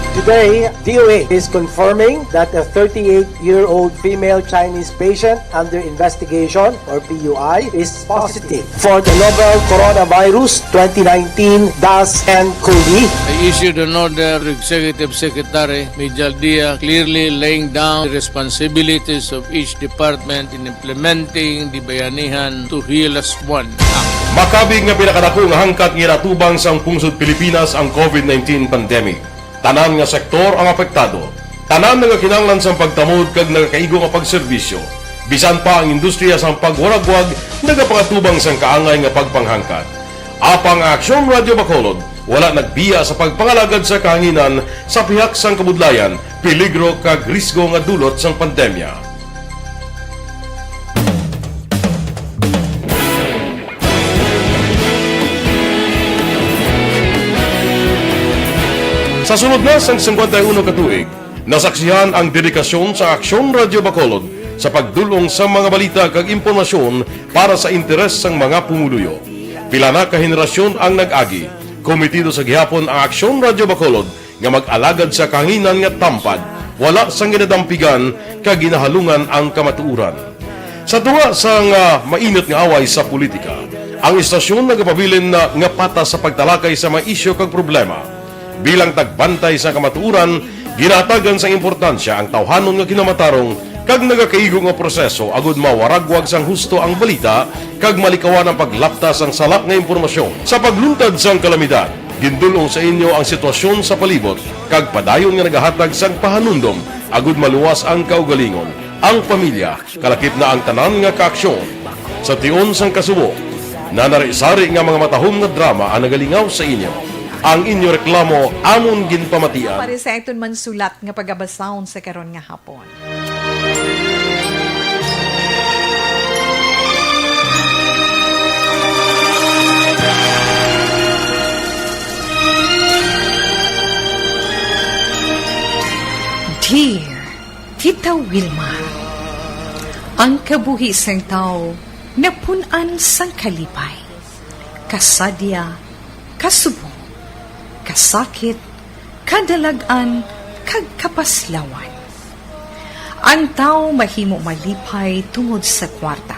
Today, D O A is confirming that a thirty-eight-year-old female Chinese patient under investigation, or P U I, is positive for the novel coronavirus twenty nineteen dash N cov. I issued an order to Executive Secretary Major Dia, clearly laying down the responsibilities of each department in implementing the Bayanihan to Heal As One Act. Makabig nga pinakadako nga hangkat nga ginatubang sang pungsod Pilipinas ang covid nineteen pandemic. Tanan nga sektor ang apektado. Tanan nagakinahanglan sang pagtamod kag nagakaigo nga pagserbisyo. Bisan pa ang industriya sang pagwaragwag nagapangatubang sang kaangay nga pagpanghangkat. Apang ang Aksyon Radio Bacolod wala nagbiya sa pagpangalagad sa kahanginan sa pihak sang kabudlayan, peligro kag risgo nga dulot sang pandemya. Sa sulod na sang singkwenta y uno ka tuig, nasaksihan ang dedikasyon sa Aksyon Radio Bacolod sa pagdul-ong sa mga balita kag impormasyon para sa interes sang mga pumuluyo. Pila na ka henerasyon ang nag-agi. Komitido sa gihapon ang Aksyon Radio Bacolod nga mag-alagad sa kahanginan nga tampad, wala sang ginadampigan kag ginahalungan ang kamatuoran. Sa tunga sang, ah, mainit nga away sa politika, ang istasyon nagapabilin na nga patas sa pagtalakay sa mga isyu kag problema. Bilang tagbantay sa kamatuoran, ginahatagan sang importansya ang tawhanon nga kinamatarong kag nagakaigo nga proseso agud mawaragwag sang husto ang balita kag malikawan ang paglapta sang sala nga impormasyon. Sa pagluntad sang kalamidad, gindul-ong sa inyo ang sitwasyon sa palibot kag padayon nga nagahatag sang pahanumdom agud maluwas ang kaugalingon, ang pamilya, kalakip na ang tanan nga kaaksyon. Sa tion sang kasubo, nanari-sari nga mga matahom nga drama ang nagalingaw sa inyo. Ang inyo reklamo amon ginpamatian. Para sa aton man sulat nga pagabasahon sa karon nga hapon. Dear Tita Wilma, ang kabuhi sang tawo napun-an sang kalipay, kasadya, kasubo, kasakit, kadalag-an, kag kapaslawan. Ang tawo mahimo malipay tungod sa kwarta,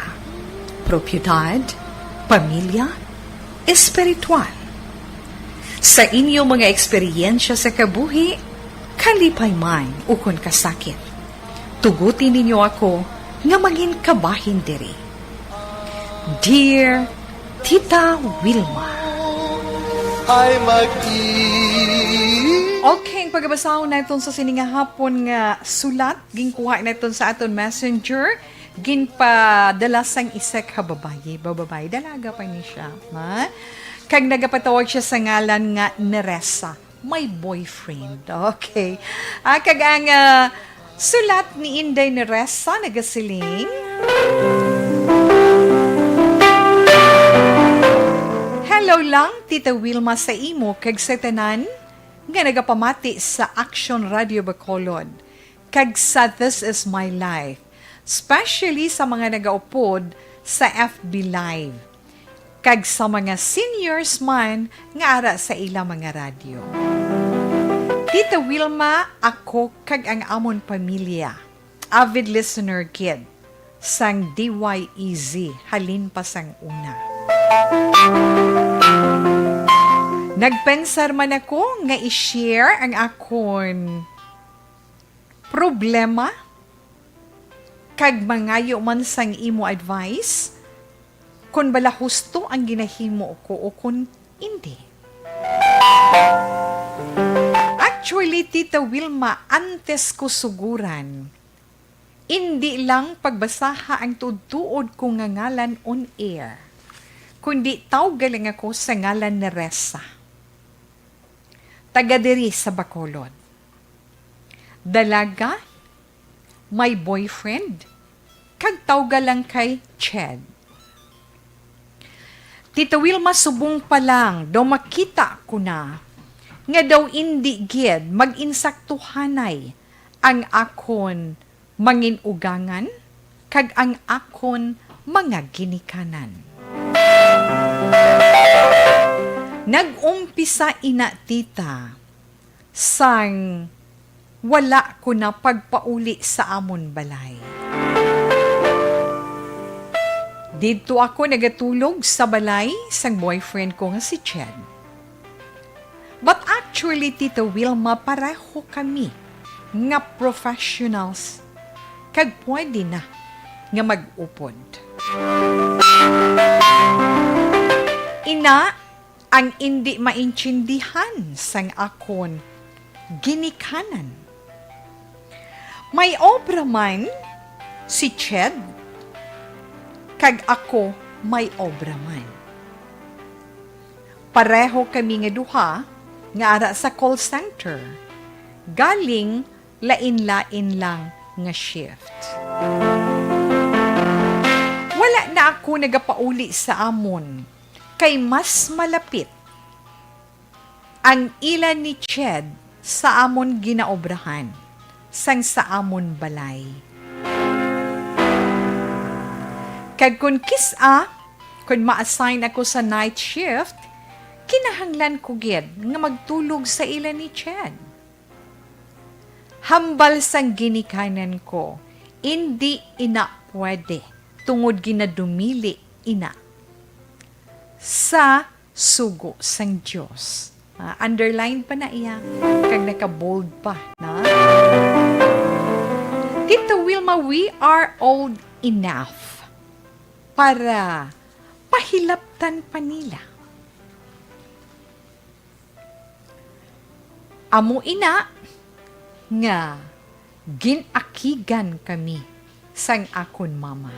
propiedad, pamilya, espiritual. Sa inyo mga eksperyensya sa kabuhi, kalipay man ukon kasakit, tuguti ninyo ako nga mangin kabahin diri. Dear Tita Wilma. Ay mag-i- Okay, ang pagabasahon naton sa sini nga hapon nga sulat, ginkuha naton sa aton messenger, ginpadala sang isa ka babayi. Babayi, dalaga pa ni siya, ha? Kag nagapatawag siya sa ngalan nga Neresa, my boyfriend. Okay. Ah, kag ang, ah, sulat ni Inday Neresa nagasiling, "Hello lang, Tita Wilma, sa imo kag sa tanan nga nagapamati sa Action Radio Bacolod, kag sa This Is My Life, especially sa mga nagaupod sa F B Live, kag sa mga seniors man nga ara sa ila mga radyo. Tita Wilma, ako kag ang amon pamilya, avid listener gid sang D Y E Z halin pa sang una. Nagpensar man ako nga i-share ang akon problema kag mangayo man sang imo advice kon bala husto ang ginahimo ko o kon indi." Actually, Tita Wilma, antes ko suguran, indi lang pagbasaha ang tuod-tuod ko nga ngalan on air, kundi tawga lang ako sa ngalan ni Resa. Taga diri sa Bacolod. Dalaga, may boyfriend, kag tawga lang kay Ched. Tita Wilma, subong pa lang daw makita ko na nga daw indi gid mag-insaktuhanay ang akon mangin-ugangan kag ang akon mga ginikanan. Nag-umpisa ina, tita, sang wala ko na pagpauli sa amon balay. Didto ako nagatulog sa balay sang boyfriend ko nga si Ched. But actually, Tita Wilma, pareho kami nga professionals kag pwede na nga mag-upod. Ina, ang indi maintindihan sang akon ginikanan. May obra man si Ched, kag ako may obra man. Pareho kami nga duha nga ara sa call center, galing lain-lain lang nga shift. Wala na ako nagapauli sa amon, kay mas malapit ang ila ni Ched sa amon ginaobrahan sang sa amon balay. Kag kon kis-a, kon ma-assign ako sa night shift, kinahanglan ko gid nga magtulog sa ila ni Ched. Hambal sang ginikanan ko, indi ina pwede, tungod ginadumili ina sa sugo sang Dios. Ah, underline pa na iya, kag naka-bold pa, na? Tita Wilma, we are old enough para pahilaptan pa nila. Amo ina nga gin-akigan kami sang akon mama.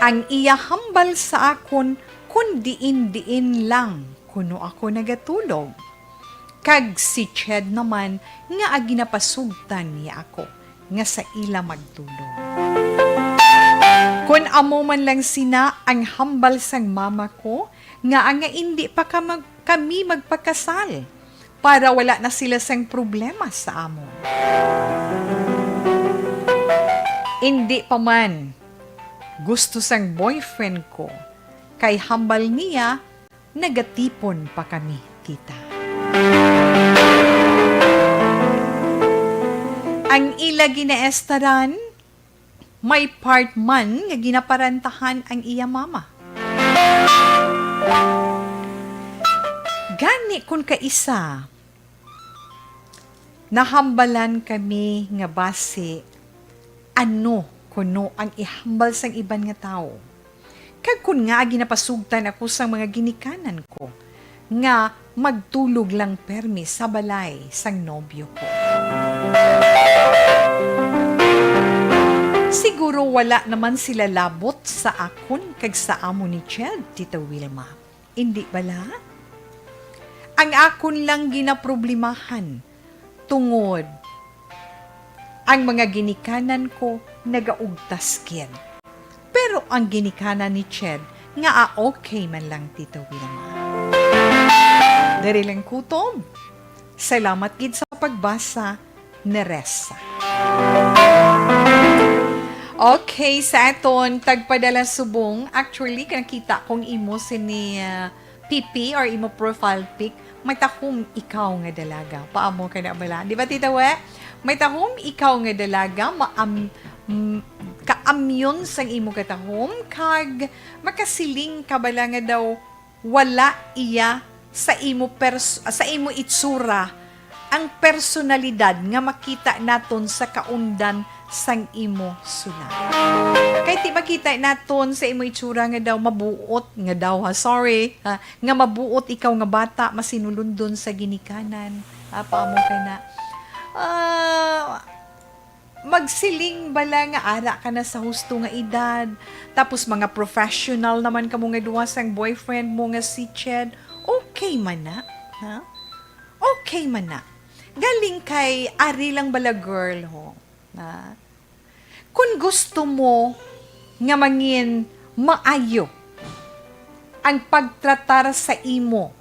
Ang iya hambal sa akon kon diin-diin lang kuno ako nagatulog, kag si Ched naman nga ginapasugtan niya ako nga sa ila magtulog. Kon amo man lang sina ang hambal sang mama ko, nga nga indi pa ka mag-, kami magpakasal, para wala na sila sang problema sa amon. Indi pa man gusto sang boyfriend ko, kay hambal niya nagatipon pa kami. kita. Ang ila ginaestaran, may part man nga ginaparantahan ang iya mama. Gani, kun kaisa, nahambalan kami nga basi ano kuno ang ihambal sang iban nga tawo. Kag kon ngaa ginapasugtan ako sang mga ginikanan ko nga magtulog lang permi sa balay sang nobyo ko. Siguro wala naman sila labot sa akon kag sa amo ni Ched, Tita Wilma. Indi bala? Ang akon lang ginaproblemahan tungod ang mga ginikanan ko nagaugtas gid. Pero ang ginikanan ni Ched nga, ah, okay man lang, Tita Wilma. Diri lang kutob. Salamat gid sa pagbasa, Neresa. Okay, sa aton tagpadala subong, actually, nakita kong imo sini, ah, P P or imo profile pic, may tahom ikaw nga dalaga. Paamo ka na bala? Di ba, Tita We? May tahom ikaw nga dalaga, maam-, m-, kaamyon sang imo katahom, kag makasiling ka bala nga daw wala iya sa imo pers-, sa imo itsura ang personalidad nga makita naton sa kaundan sang imo sulat. Kay ti makita naton sa imo itsura nga daw mabuot, nga daw ha, sorry, ha, nga mabuot ikaw nga bata, masinulundon sa ginikanan. Ah, paamo ka na. Ah, magsiling bala nga ara ka na sa husto nga edad, tapos mga professional naman kamo nga duha sang boyfriend mo nga si Ched, okay man na, ha? Okay man na. Galing kay ari lang bala, girl, ho. Ha? Kung gusto mo nga mangin maayo ang pagtratar sa imo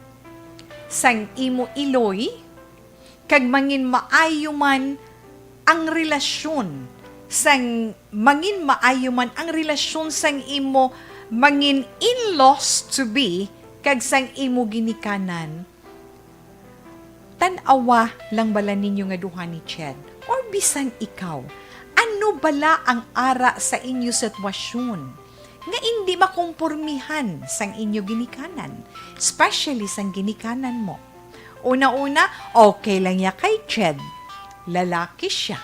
sang imo iloy, kag mangin maayo man ang relasyon sang, mangin maayo man ang relasyon sang imo mangin in-laws to be kag sang imo ginikanan. Tan-awa lang bala ninyo nga duha ni Ched, or bisan ikaw, ano bala ang ara sa inyo sitwasyon nga indi makompormihan sang inyo ginikanan, especially sang ginikanan mo? Una-una, okay lang ya kay Ched. Lalaki siya.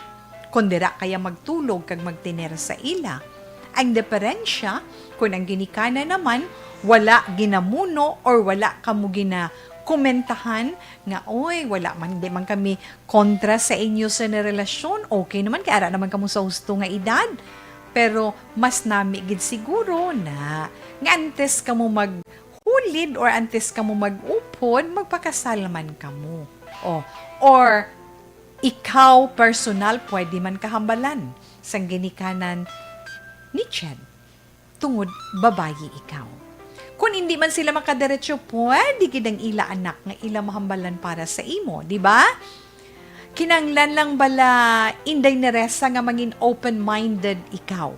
Kon dira kaya magtulog kag magtener sa ila. Ang diferensya, kon ang ginikanan naman, wala ginamuno or wala kamo ginakomentahan nga, "Oy, wala man, di man kami kontra sa inyo sa relasyon. Okay naman, kay ara naman kamo sa husto nga edad." Pero mas nami gid siguro na nga antes kamo mag hulid or antes kamo mag-upod, magpakasal man kamo. O, or ikaw personal, pwede man kahambalan sang ginikanan ni Ched, tungod babayi ikaw. Kon indi man sila makadiretso, pwede gid ang ila anak nga ila mahambalan para sa imo, di ba? Kinanglan lang bala, Inday Neresa, nga mangin open-minded ikaw?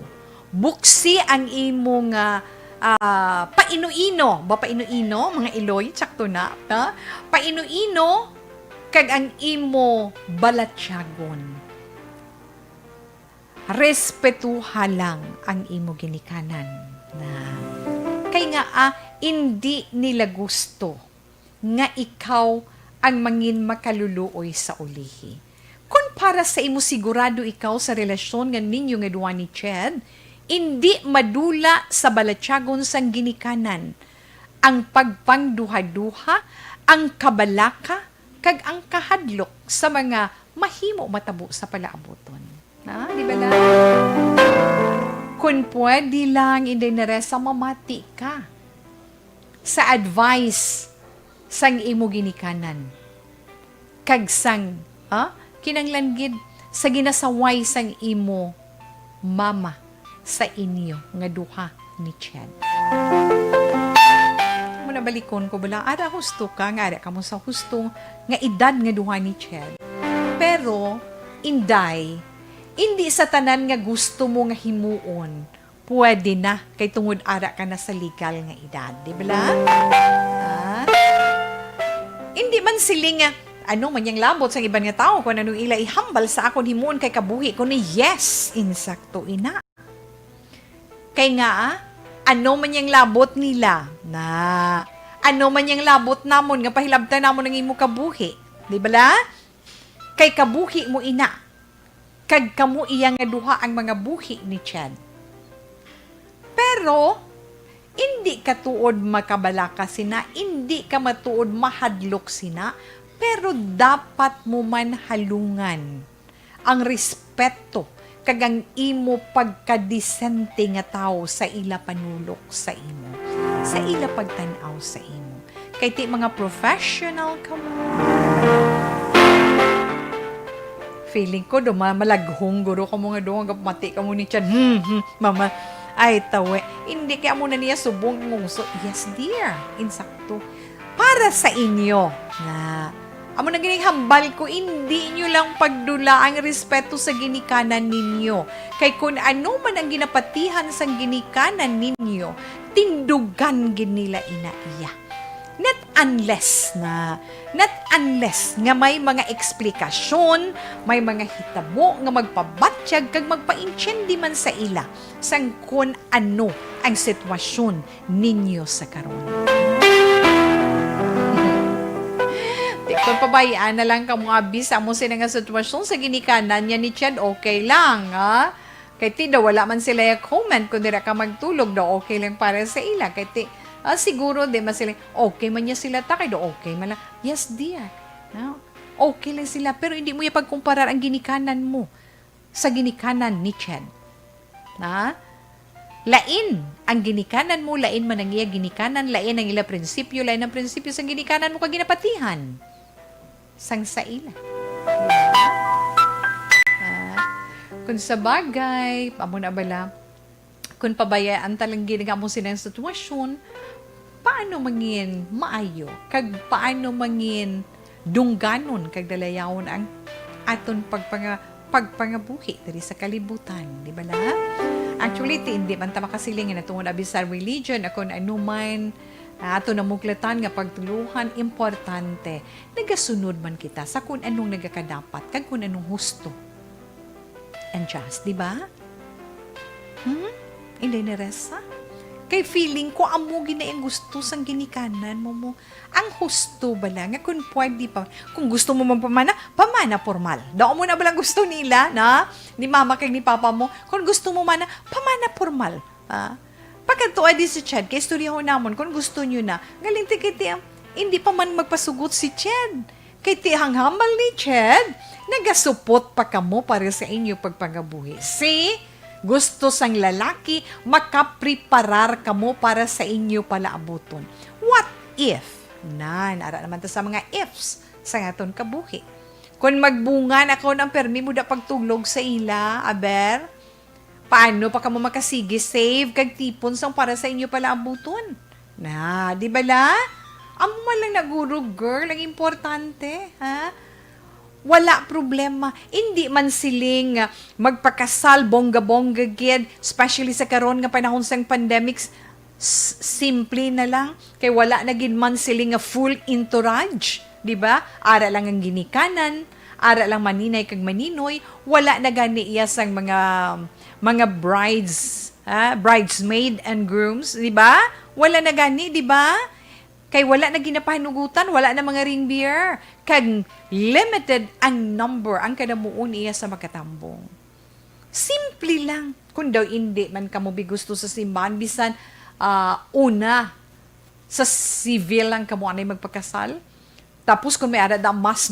Buksi ang imo nga, ah, paino-ino. Ba, paino-ino? Mga iloy, tsakto na, ha? Paino-ino kag ang imo balatyagon. Respetuha lang ang imo ginikanan. Na, kay nga, ah, indi nila gusto nga ikaw ang mangin makaluluoy sa ulihi. Kon para sa imo, sigurado ikaw sa relasyon nga ninyo nga duha ni Ched, indi madula sa balatyagon sang ginikanan ang pagpangduhaduha, ang kabalaka, kag ang kahadlok sa mga mahimo matabo sa palaabuton. Ha? Di ba lang? Kon pwede lang, Inday Neresa, mamati ka sa advice sang imo ginikanan, kag sang, ha? Kinanglan gid sa ginasaway sang imo mama sa inyo nga duha ni Ched. Muna balikon ko bala, ara husto ka, nga ara kamo sa husto nga edad nga duha ni Ched. Pero, Inday, indi sa tanan nga gusto mo nga himuon, pwede na, kay tungod ara ka na sa legal nga edad, di bala? Ah? Indi man siling nga, "Ano man yang labot sang iban nga tawo kon anong ila ihambal sa akon himuon kay kabuhi ko ni?" Yes, insakto ina. Kay nga, ah, ano man yang labot nila? Na, ano man yang labot namon nga pahilabtan namon ang imo kabuhi? Di bala? Kay kabuhi mo ina. Kag kamo iya nga duha ang mga buhi ni Chad. Pero, indi ka tuod makabalaka sina, indi ka matuod mahadlok sina, pero dapat mo man halungan ang respeto kag ang imo pagkadisente nga tawo sa ila panulok sa imo, sa ila pagtan-aw sa imo. Kay ti mga professional kamo. Feeling ko, do, ma-, malaghong guro kamo nga do, nga mati kamo ni Chan. Hmm, hmm, mama. Ay, tawe. Hindi kay amo na niya subong nguso. Yes, dear. Insakto. Para sa inyo, na amo na gining hambal ko, hindi nyo lang pagdula ang respeto sa ginikanan ninyo. Kay kun ano man ang ginapatihan sang ginikanan ninyo, tindugan gid nila ina iya. Not unless na, not unless nga may mga eksplikasyon, may mga hitabo nga magpabatyag kag magpaintiende man sa ila sang kon ano ang sitwasyon ninyo sa karon. Di, kung pabayaan na lang kamo abi sa amo sina nga sitwasyon sa ginikanan niya ni Chad, okay lang, ha? Kay ti daw wala man sila ya comment kung dira ka magtulog daw, okay lang para sa ila. Kay ti, ah, siguro di man sila, okay man niya sila ta, kay daw okay man lang. Yes, dear. No? Okay lang sila, pero hindi mo ya pagkumparar ang ginikanan mo sa ginikanan ni Chad. Na? Lain ang ginikanan mo, lain man ang iya ginikanan, lain ang ila prinsipyo, lain ang prinsipyo sang ginikanan mo kag ginapatihan sang sa ila. Ah, kung sa bagay, amo na bala, kung pabayaan ta lang gid nga amo sila ang sitwasyon, paano mangin maayo kag paano mangin dungganon kag dalayawon ang aton pagpanga-, pagpangabuhi diri sa kalibutan, di ba la? Actually, ti, hindi man ta makasiling nga tungod abi sa religion, o kung ano man, ah, ato namuklatan nga pagtuluhan, importante, nagasunod man kita sa kung anong nagakadapat kag kung anong husto and just, di ba? Hmm? Inday Neresa? Kay feeling ko, amo gid na ang gusto sang ginikanan mo, mo. Ang husto bala nga kung pwede pa, kung gusto mo magpamana, pamana formal. Daw mo na balang gusto nila, na? Ni mama kag ni papa mo. Kung gusto mo mana, pamana formal. Ah? Pagkadto adi si Chad, kay istoryahon namon kung gusto nyo na. Galing ti kay ti, hindi pa man magpasugot si Chad. Kay ti hanghambal ni Chad, nagasupot pa kamo para sa inyo pagpangabuhi. See? Gusto sang lalaki, makapreparar kamo para sa inyo palaabuton. What if? Nan, ara naman ta sa mga ifs sa aton kabuhi. Kung magbunga na karon ang permi mo da pagtulog sa ila, aber, paano pa kamo makasigi save kag tipon sang para sa inyo palaabuton? Na, di ba la? Amo man lang na guro, girl, ang importante, ha? Wala problema. Indi man siling, ah, magpakasal, bongga-bongga gid, especially sa karon nga panahon sang pandemics, s-, simple na lang. Kay wala na gid man siling nga full entourage, di ba? Ara lang ang ginikanan, ara lang maninay kag maninoy, wala na gani iya sang mga, mga brides, ha? Bridesmaid and grooms, di ba? Wala na gani, di ba? Kay wala na ginapahanugutan, wala na mga ring bearer, kag limited ang number, ang kadamuon niya sa makatambong. Simple lang. Kung daw indi man kamo bi gusto sa simbahan, bisan, ah, una, sa civil lang kamo anay magpakasal. Tapos kung may ara da mass,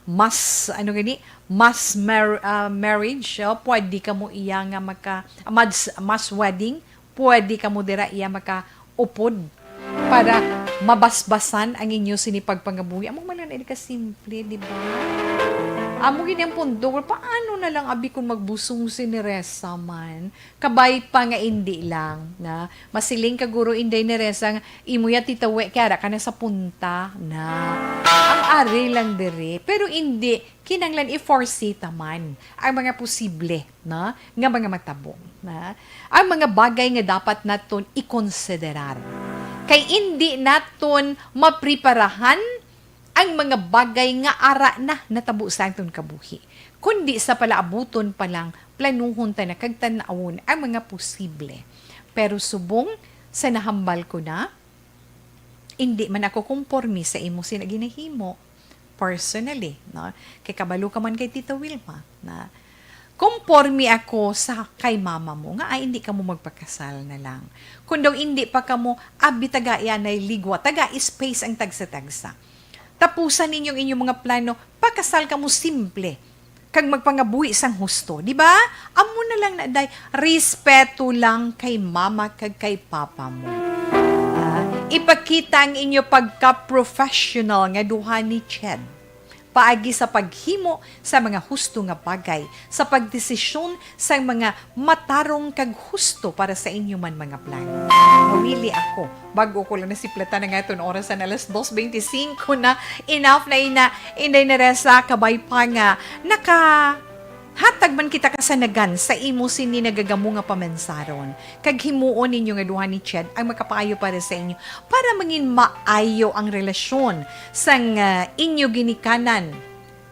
mass, ano gani, mass mar-, ah, marriage, oh, pwede kamo iya nga maka, mass, mass wedding, pwede kamo dira iya makaupod para mabasbasan ang inyo sini pagpangabuhi. Amo man lang na ka simple, di ba? Amo gid ang pundok. Paano na lang abi kung magbusong si Neresa man? Kabay pa nga indi lang, na masiling ka guro, Inday Neresa, nga imo ya titawi kay ara ka na sa punta na. Ang ari lang diri, pero indi kinanglan i-foresee ta man ang mga posible, na, nga mga matabo, na, ang mga bagay nga dapat naton ikonsiderar. Kay indi naton mapreparahan ang mga bagay nga ara na natabo sa aton kabuhi, kundi sa palaabuton pa lang, planuhon ta na kag tan-awon ang mga posible. Pero subong sa nahambal ko na, indi man ako kumporme sa imo sina ginahimo, personally, no? Kay kabalo ka man kay Tita Wilma na kumporme ako sa kay mama mo nga, ay, hindi ka mo magpakasal na lang. Kung daw hindi pa ka mo, abi, taga iyanay ligwa, taga space ang tagsa-tagsa. Tapusan ninyong inyong mga plano, pakasal ka mo simple, kag magpangabuhi sang husto, di ba? Amo na lang na, day, respeto lang kay mama kag kay papa mo. Ah, ipakita ang inyo pagka-professional nga duha ni Ched paagi sa paghimo sa mga husto nga bagay, sa pagdesisyon sang mga matarong kag husto para sa inyo man mga plano. Mawili ako. Bag-o ko lang nasiplatan ang aton oras na alas dos bente singko na. Enough na ina, Inday Neresa, kabay pa nga nakahatag man kita kasanagan sa imo sini nagagamo nga pamansaron. Kag himuon ninyo nga duha ni Ched ang makapaayo para sa inyo, para mangin maayo ang relasyon sang, ah, inyo ginikanan.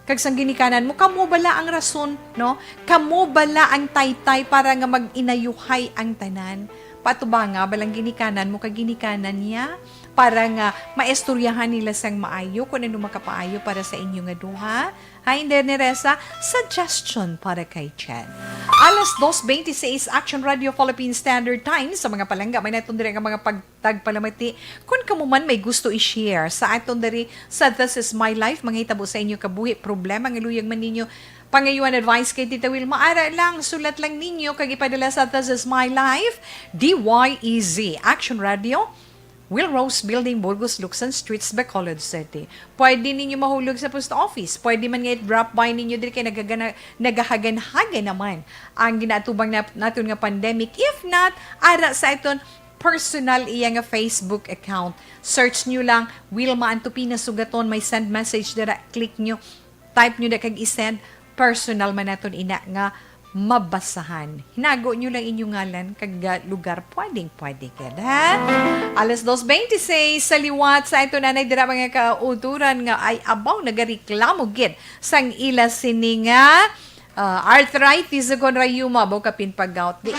Kag sang ginikanan mo, kamo bala ang rason, no? Kamo bala ang taytay para nga mag-inayuhay ang tanan? Patubanga balang ginikanan mo kag ginikanan niya para nga maistoryahan nila sang maayo kung ano makapaayo para sa inyo nga duha? Hi, Inday Neresa. Suggestion para kay Ched. Alas dos bente seis, Action Radio Philippine Standard Time. Sa mga palangga, may naton diri nga mga pag- tagpalamati. Kun kamo man may gusto i-share sa aton diri sa This Is My Life, mga hitabo sa inyo kabuhi, problema nga luyag man ninyo pangayuan advice kay Tita Wilma, ara lang, sulat lang ninyo kag ipadala sa This Is My Life, D Y E Z, Action Radio, Will Rose Building, Burgos, Luksan Streets, Bacolod City. Pwede ninyo mahulog sa post office. Pwede man nga i-drop by ninyo diri kay nagagana-, nagahagan-hagan naman ang ginaatubang na, naton nga pandemic. If not, ara sa aton personal iya nga Facebook account. Search nyo lang, Wilma Antupina Sugaton. May send message dira. Click nyo. Type nyo na kag i-send. Personal man naton ina nga mabasahan. Hinago nyo lang inyo ngalan kag, ah, lugar. Pwedeng pwede gid, ha? Alas dos bente seis sa liwat sa ito nanay dira mga kauturan nga ay abaw nagareklamo gid sang ila sini nga Ah, arthritis, ug kon rayuma, baw kapin pag-gout. Di.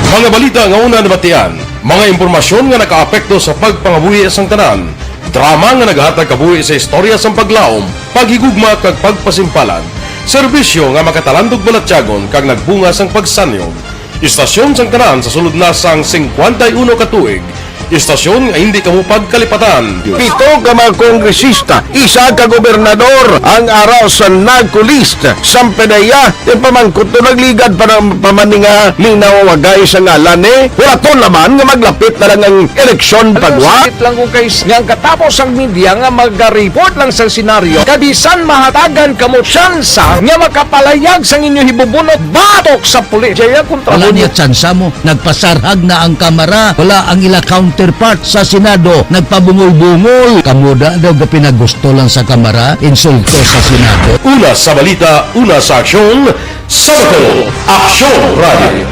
Mga balita nga una nabatian, mga impormasyon nga nakaapekto sa pagpangabuhi sang tanan, drama nga nagahatag kabuhi sa istorya sang paglaom, paghigugma kag pagpasimpalan, serbisyo nga makatalandog balatyagon kag nagbunga sang pagsanyog. Istasyon sang tanan sa sulod na sang singkwenta y uno ka tuig. Istasyon nga hindi kamo pagkalipatan. Pito ka mga kongresista, isa ka gobernador, ang ara sa NAGCO list. Sampe na iya, yung pamangkot to nagligad pa ng pamaninga, linaw wagay sa ngalan eh. Wala to naman nga maglapit na lang ang eleksyon. Alam mo, pagwa. Sakit lang kung kay nga ang katapos ang media nga magaripot lang sa senaryo. Kabisan mahatagan kamo tsansa nga makapalayag sang inyo hibubunot batok sa pulis. Jaya kontra Wala mo niya niya. Tsansa mo. Nagpasarhag na ang Kamara. Wala ang ila counterpart sa Senado. Nagpabungol-bungol. Kamo da daw gapinagusto lang sa Kamara. Insulto sa Senado. Una sa balita, una sa aksyon, sa Bato, Aksyon Radio.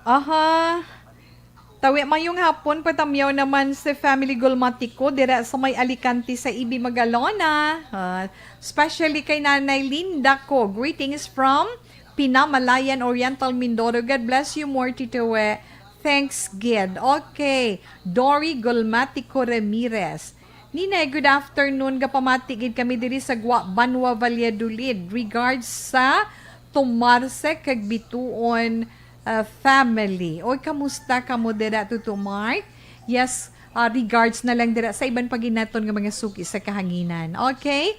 Aha. Tawi, mayong hapon, patamyaw naman si Family Gulmatico dira sa may Alicante sa Ibi Magalona. Ah, especially kay Nanay Linda ko. Greetings from Pinamalayan, Oriental Mindoro. God bless you more, Tito We. Thanks, gid. Okay. Dory Gulmatico Ramirez. Ninay, good afternoon. Gapamati gid kami diri sa Gua, Banwa, Valladolid. Regards sa Tomarse kag Bituon, uh, family. Oy, kamusta kamo dira, Tuto Mark? Yes, uh, regards na lang dira sa iban pa gid naton nga mga suki sa kahanginan. Okay?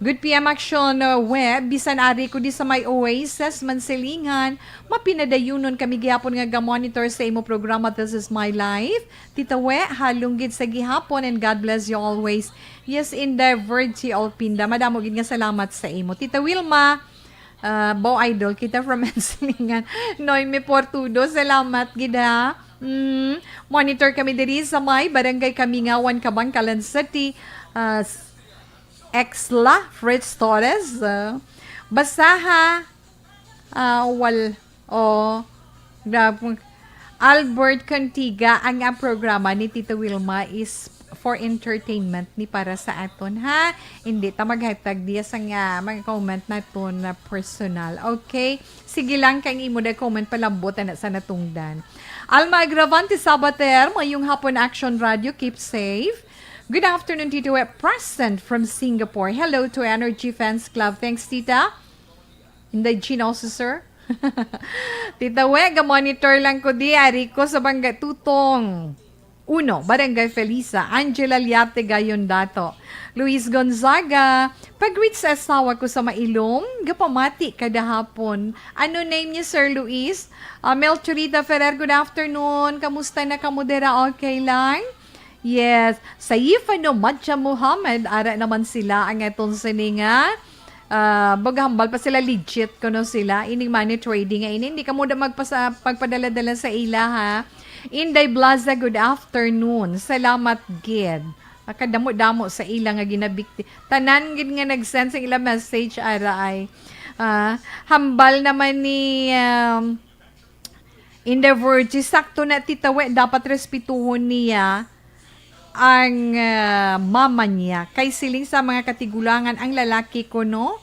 Good P M Action, uh, Web. Bisan ari ko di sa may Oasis, Mansilingan, mapinadayunon kami gihapon nga ga-monitor sa imo programa, This Is My Life. Tita We, halong gid sa gihapon, and God bless you always. Yes, Inday Virgie Olpinda, madamo gid nga salamat sa imo. Tita Wilma, ah, Bo Idol, kita from Mansilingan. Noemi Portudo, salamat gid, ha. Mm, monitor kami diri sa may Barangay Kamingawan, Kabangkalan City. Ah, s-, Exla, Fritz Torres, ah, Basaha. Ah, wal-, oh, grab-, Albert Contiga, ang, ang programa ni Tita Wilma is for entertainment, ni para sa aton, ha? Hindi ta maghatag diya sa nga mga comment naton na personal. Okay? Sige lang, kay ang imo na comment palambot na sa natungdan. Alma Agravante Sabater, mayong hapon, Action Radio. Keep safe. Good afternoon, Tito Wet, present from Singapore. Hello to Energy Fans Club. Thanks, Tita. Inday Jean also, sir. Tita We, ga-monitor lang ko di, ari ko sa Bangga Tutong. Uno, Barangay Felisa, Angela Liarte Gayon Dato. Luis Gonzaga, pag-greet sa asawa ko sa Mailom, gapamati kada hapon. Ano name niya, Sir Luis? Ah, Mel Churita Ferrer, good afternoon. Kamusta na kamo dira? Okay lang? Yes. Saifano Madja Muhammad, ara naman sila ang aton sini nga, ah, maghambal pa sila, legit kuno sila. Ining money trading nga ini, hindi kamo da magpasa-, magpadala-dala sa ila, ha. Inday Blaza, good afternoon. Salamat gid. Kadamo-damo sa ila nga ginabikti. Tanan gid nga nag-send sa ila message, ara ay. Ah, hambal naman ni, um, Inday Virgie, sakto na, Tita We, dapat respetuhon niya ang, ah, mama niya. Kay siling sa mga katigulangan, ang lalaki kuno,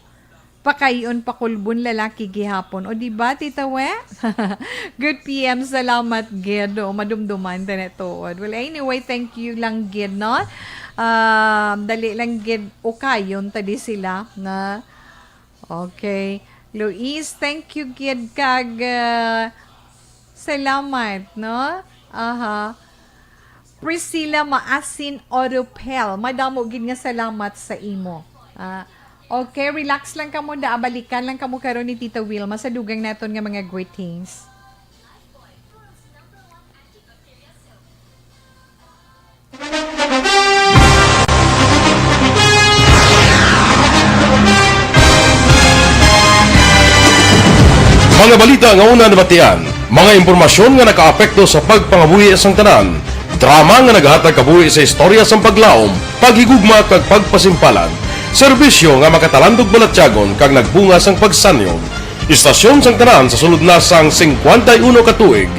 pakayon, pakulbon, lalaki gihapon. O, di ba, Tita We? Good P M, salamat gid. O, madumduman ta na tuod. Well, anyway, thank you lang gid, no? Um, dali lang gid, ukayon ta di sila na. Okay. Luis, thank you gid kag, ah, salamat, no? Aha. Priscilla Maasin Oropel, madamo gid nga salamat sa imo. Ah, okay, relax lang kamo da. Balikan lang kamo karon ni Tita Wilma sa dugang naton nga mga greetings. Mga balita nga una nabatian, mga impormasyon nga nakaapekto sa pagpangabuhi sang tanan, drama nga nagahatag kabuhi sa istorya sang paglaom, paghigugma kag pagpasimpalan, serbisyo nga makatalandog balatyagon kag nagbunga sang pagsanyog. Istasyon sang tanan sa sulod na sang singkwenta y uno ka tuig.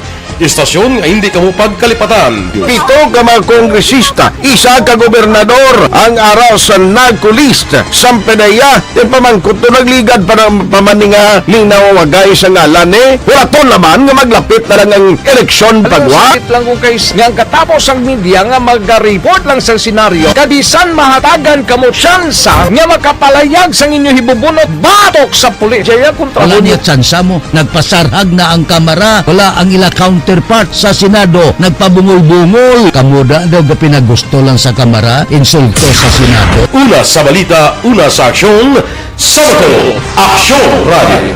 Istasyon nga hindi kamo pagkalipatan. Pito ka mga kongresista, isa ka gobernador ang ara sa NAGCO list. Sampe na iya, yung pamangkot to nagligad pa ng pamaninga ning nawawagay sa ngalan ni. Wala to naman nga maglapit na lang ang eleksyon. Ano, pagwa. Sakit lang kung kay nga ang katapos ang media nga maga-report lang sa senaryo, kabisan mahatagan kamo tsansa nga makapalayag sang inyo hibubunot batok sa pulis. Jaya kontra. Wala niya tsansa mo. Nagpasarhag na ang Kamara. Wala ang ila counterpart sa Senado. Nagpabungol-bungol. Kamo da daw gapinagusto lang sa Kamara. Insulto sa Senado. Una sa balita, una sa aksyon, sa Bacolod, Aksyon Radio.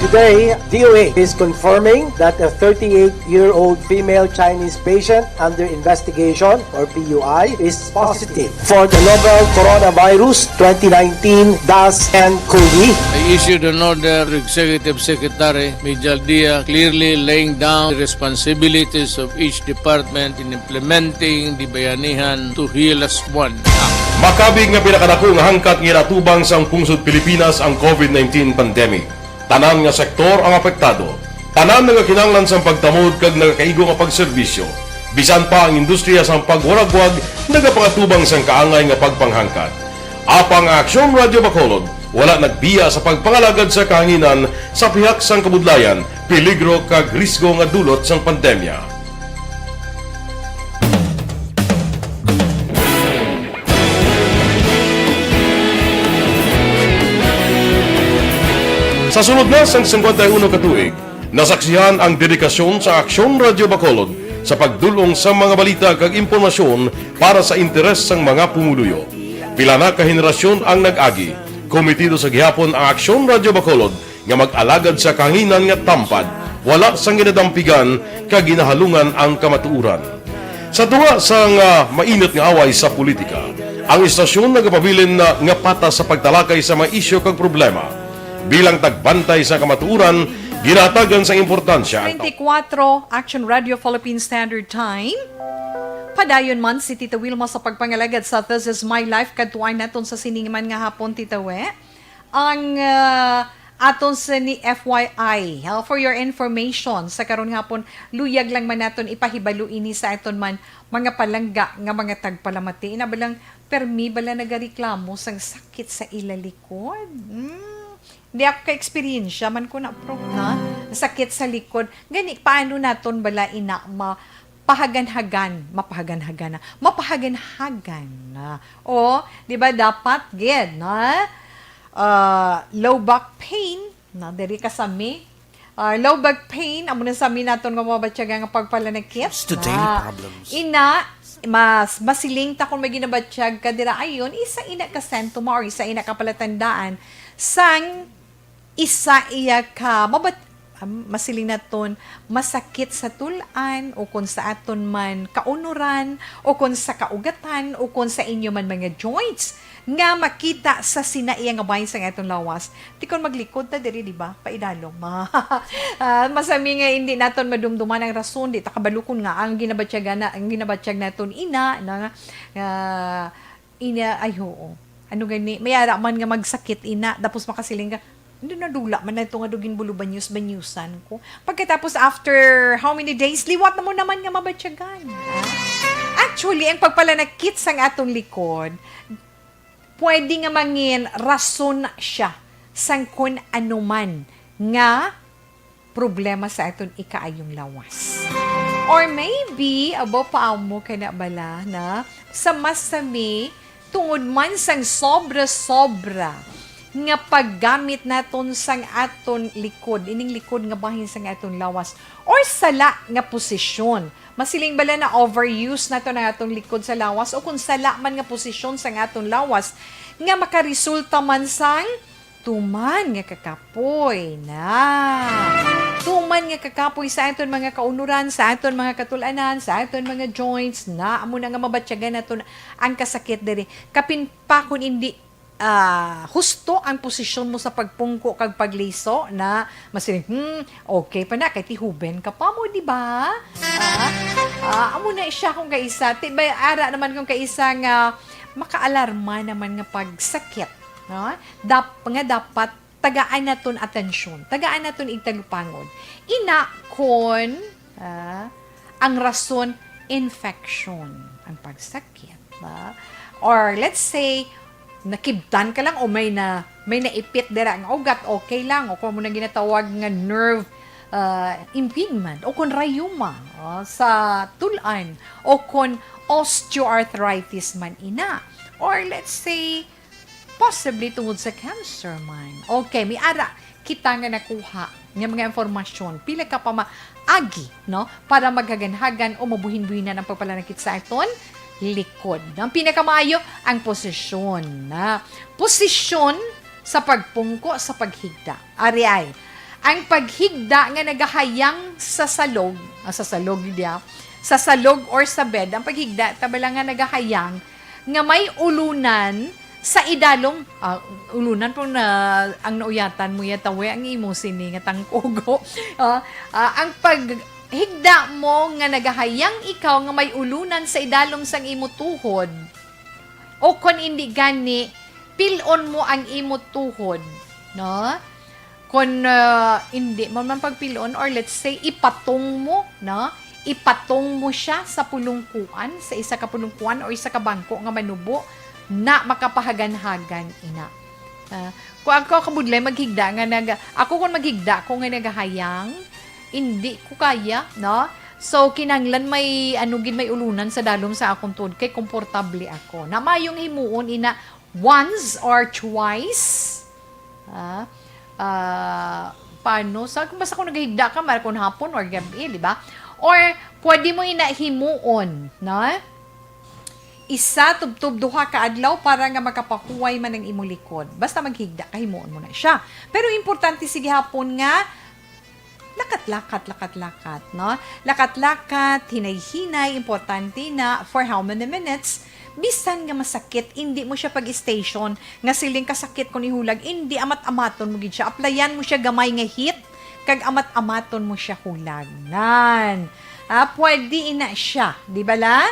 Today, D O A is confirming that a thirty-eight-year-old female Chinese patient under investigation, or P U I, is positive for the novel coronavirus twenty nineteen dash N COVID. I issued an order to Executive Secretary Mijal Dia, clearly laying down the responsibilities of each department in implementing the Bayanihan to Heal as One Act. Makabig nga pinakadako nga hangkat nga ginatubang sang pungsod Pilipinas ang COVID nineteen pandemic. Tanan nga sektor ang apektado. Tanan nagakinahanglan sang pagtamod kag nagakaigo nga pagserbisyo. Bisan pa ang industriya sang pagwaragwag nagapangatubang sang kaangay nga pagpanghangkat. Apang ang Aksyon Radio Bacolod wala nagbiya sa pagpangalagad sa kahanginan sa pihak sang kabudlayan, peligro kag risgo nga dulot sang pandemya. Sa sulod na sang singkwenta y uno ka tuig, nasaksihan ang dedikasyon sa Aksyon Radio Bacolod sa pagdul-ong sa mga balita kag impormasyon para sa interes sang mga pumuluyo. Pila na ka henerasyon ang nag-agi, kometido sa gihapon ang Aksyon Radio Bacolod nga mag-alagad sa kahanginan nga tampad, wala sang ginadampigan kag ginahalungan ang kamatuoran. Sa tunga sang, ah, mainit nga away sa politika, ang istasyon nagapabilin na nga patas sa pagtalakay sa mga isyu kag problema. Bilang tagbantay sa kamatuoran, ginahatagan sang importansya ang Twenty-four, Action Radio Philippine Standard Time. Padayon man si Tita Wilma sa pagpangalagad sa This Is My Life, kadtuan naton sa sining man nga hapon, Tita We. Ang, ah, aton sini F Y I, ha, for your information, sa karon nga hapon, luyag lang man naton ipahibalo ini sa aton man mga palangga nga mga tagpalamati. Ina ba lang, permi bala nagareklamo sang sakit sa ila likod? Hmm, di ako ka-eksperyensya man ko na, Prof, na sakit sa likod. Gani, paano naton bala ina ma-, pahaganhagan, mapahaganhagan na, mapahaganhagan na. O, di ba dapat gid na, ah, low back pain, na diri ka sa mi, ah, low back pain, amo na sa mi naton nga mabatyagan nga pagpalanakit. Here's to daily na problems. Ina, mas masiling ta kung may ginabatyag ka dira ayon, isa ina ka sentoma or isa ina ka palatandaan sang isa iya ka mabat-, am, masiling naton masakit sa tul-an, o kon sa aton man kaunuran, o kon sa kaugatan, o kon sa inyo man mga joints nga makita sa sina iya nga bahin sang aton lawas. Ti kon maglikod ta diri, di ba? Paidalom. Ah, masami nga hindi naton madumduman ang rason, di ta kabalo kon nga ang ginabatyagan na, ang ginabatyag naton ina na, ah, ina, ay, oo. Ano gani? May ara man nga magsakit ina, tapos makasiling ka, "Hindi, nadula man na ito nga do ginbulubanyos-banyusan ko." Pagkatapos, after how many days, liwat na mo naman nga mabatyagan. Ah? Actually, ang pagpalanakit sang aton likod, pwede nga mangin rason siya sang kun ano man nga problema sa aton ikaayong lawas. Or maybe, abo pa amo ka na bala na sa masami tungod man sang sobra-sobra nga paggamit naton sang aton likod, ining likod nga bahin sang aton lawas, or sala nga posisyon. Masiling bala na overuse naton ang aton likod sa lawas, o kung sala man nga posisyon sang aton lawas nga makaresulta man sang tuman nga kakapoy na. Tuman nga kakapoy sa aton mga kaunuran, sa aton mga katulanan, sa aton mga joints, na amo na nga mabatyagan naton ang kasakit diri. Kapin pa kung hindi, ah, husto ang posisyon mo sa pagpungko kag pagliso na masiling, "Hmm, okay pa na, kay tihuben ka pa mo, di ba?" Ah, ah, amo na siya kung kaisa. Ti-, bay-, ara naman kung kaisa nga makaalarma naman nga pagsakit, no? Dap-, nga dapat tagaan naton atensyon, tagaan naton igtalupangod. Ina kon, ah, ang rason, infection ang pagsakit, ba? Or let's say, nakibtan ka lang o may na, may naipit dira nga ugat, okay lang, o kung mo na ginatawag nga nerve, ah, impingement, o kung rayuma, ah, sa tulan, o kung osteoarthritis man ina. Or let's say, possibly tungod sa cancer man. Okay, may ara kita nga nakuha nga mga impormasyon. Pila ka pamaagi, no? Para maghaganhagan o mabuhinbuhinan ang pagpalanakit sa aton likod. Ang pinakamaayo, ang posisyon na. Posisyon sa pagpungko, sa paghigda. Ari ay, ang paghigda nga nagahayang sa salog, ah, sa salog diya, sa salog or sa bed, ang paghigda, tabala nga nagahayang, nga may ulunan sa idalom, ah, ulunan po na ang nauyatan mo yata, we, ang imo sini nga tangkugo. Ah, ah, ang paghigda mo nga nagahayang ikaw nga may ulunan sa idalom sang imo tuhod, o kon indi gani, pil-on mo ang imo tuhod, no? Kon, ah, indi mo man pagpil-on, or let's say, ipatong mo, no? Ipatong mo siya sa pulungkuan, sa isa ka pulungkuan o isa ka bangko nga manubo, na makapahaganhagan ina. Ah, kung ako kabudlay maghigda nga nag-, ako kung maghigda ko nga nagahayang, indi ko kaya, no? So, kinahanglan may, ano gid, may ulunan sa dalom sa akong tuod kay komportable ako. Na mayong himuon ina once or twice. Ah, ah, paano? Sa, kung basta kung naghigda ka, mar-, kung hapon or gabi, di ba? Or, pwede mo ina himuon, no? Isa, tubtob, duha ka adlaw para nga makapahuway man ang imo likod. Basta maghigda ka, himuon mo na siya. Pero importante, sige hapon nga, lakat-lakat, lakat-lakat, no? Lakat-lakat, hinay-hinay, importante na for how many minutes, bisan nga masakit, indi mo siya pag-station, nga siling kasakit kon ihulag, indi, amat-amaton mo gid siya. Aplayan mo siya gamay nga heat, kag amat-amaton mo siya hulag. Nan. Ah, pwede ina siya, di ba la?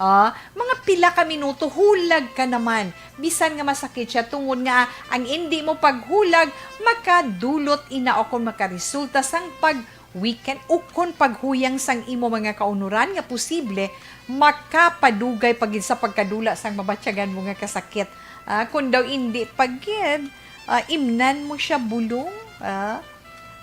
Ah, mga pila ka minuto, hulag ka naman. Bisan nga masakit siya, tungod nga ang indi mo paghulag, makadulot ina o kung makaresulta sang pag-weaken o kung paghuyang sang imo mga kaunoran nga posible makapadugay pa gid sa pagkadula sang mabatyagan mo nga kasakit. Ah, kung daw indi pa gid, ah, imnan mo siya bulong, ah,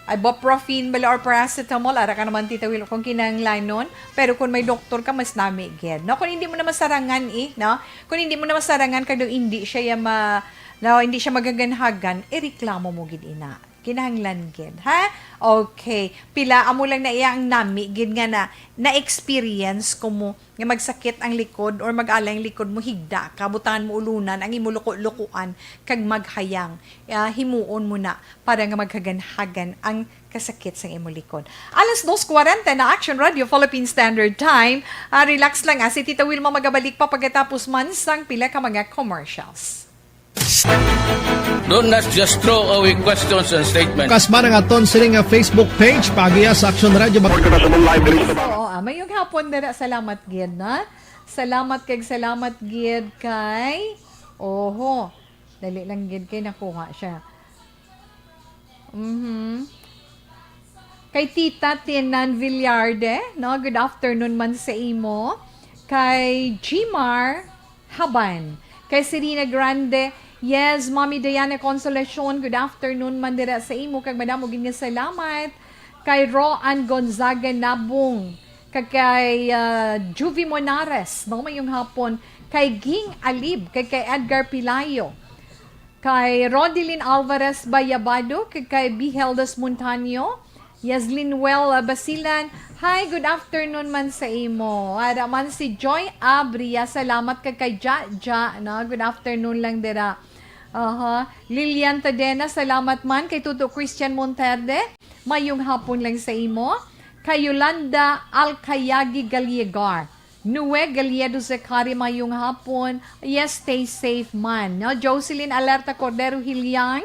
ibuprofen bala or paracetamol, ara ka naman, Tita Will, kung kinahanglanon. Pero kung may doktor ka, mas nami gid, no? Kung hindi mo na masarangan, eh, no? Kung hindi mo na masarangan, kag daw hindi siya ya ma-, no, hindi siya magaganhagan, ireklamo mo gid ina. Kinahanglan gid, ha? Okay. Pila amo lang na iya ang nami gid nga na, na-experience ko mo nga magsakit ang likod or mag-alay ang likod mo, higda ka, butangan mo ulunan ang imo luko-lukuan, kag maghayang. Ah, himuon mo na para nga maghaganhagan ang kasakit sa imo likod. Alas dos kwarenta na, Action Radio Philippine Standard Time. Ah, relax lang, ah. Si Tita Wilma magabalik pa pagkatapos man sang pila ka mga commercials. Do not just throw away questions and statements. Kasma nga aton sini nga Facebook page, pagiya sa Action Radio. Mag- Oo, ah, mayong hapon dira. Salamat gid, na. Salamat kag salamat gid kay, oho, dali lang gid kay nakuha siya. Mhm. Kay Tita Tinan Villarde, no? Good afternoon man sa imo. Kay Jimar Haban. Kay Serena Grande, yes, Mommy Diana Consolacion, good afternoon man dira sa imo. Kag madamo gid nga salamat. Kay Roan Gonzaga Nabong, kag kay, ah, Juvie Monares, no, mayong hapon. Kay Ging Alib, kag kay Edgar Pilayo. Kay Rodilyn Alvarez Bayabado, kag kay Biheldas Montaño, Yaslin Well, ah, Basilan. Hi, good afternoon man sa imo. Ara man si Joy Abria, salamat, kag kay Ja Ja, no? Good afternoon lang dira. Aha. Lilian Tadena, salamat man. Kay Tuto Christian Monterde, mayong hapon lang sa imo. Kay Yolanda Alcayagi Gallegar, Nue Galiedo Zecari, mayong hapon. Yes, stay safe man, no? Jocelyn Alerta Cordero Hiliang,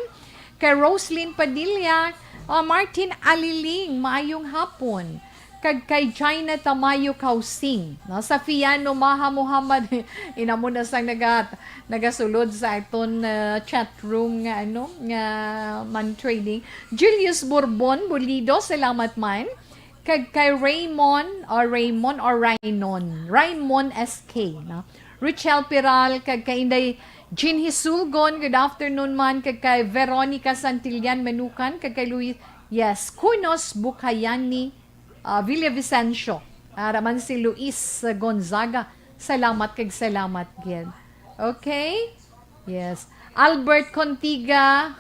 kay Roslyn Padilla, ah, Martin Aliling, mayong hapon. Kag kay China Tamayo Kausing, no? Safiano Maha Muhammad, ina mo na sang naga-, nagasulod sa aton, ah, chat room nga, ano, nga man trading. Julius Bourbon Bulido, salamat man. Kag kay Raymond, or Raymond, or Raynon. Raymond S K, no? Richel Piral, kag kay Inday Jean Hisulgon, good afternoon man, kag kay Veronica Santillan Manukan, kag kay Luis, yes, Kunos Bukayani, ah, Villavicencio. Ara man si Luis Gonzaga. Salamat kag salamat gid. Okay? Yes. Albert Contiga.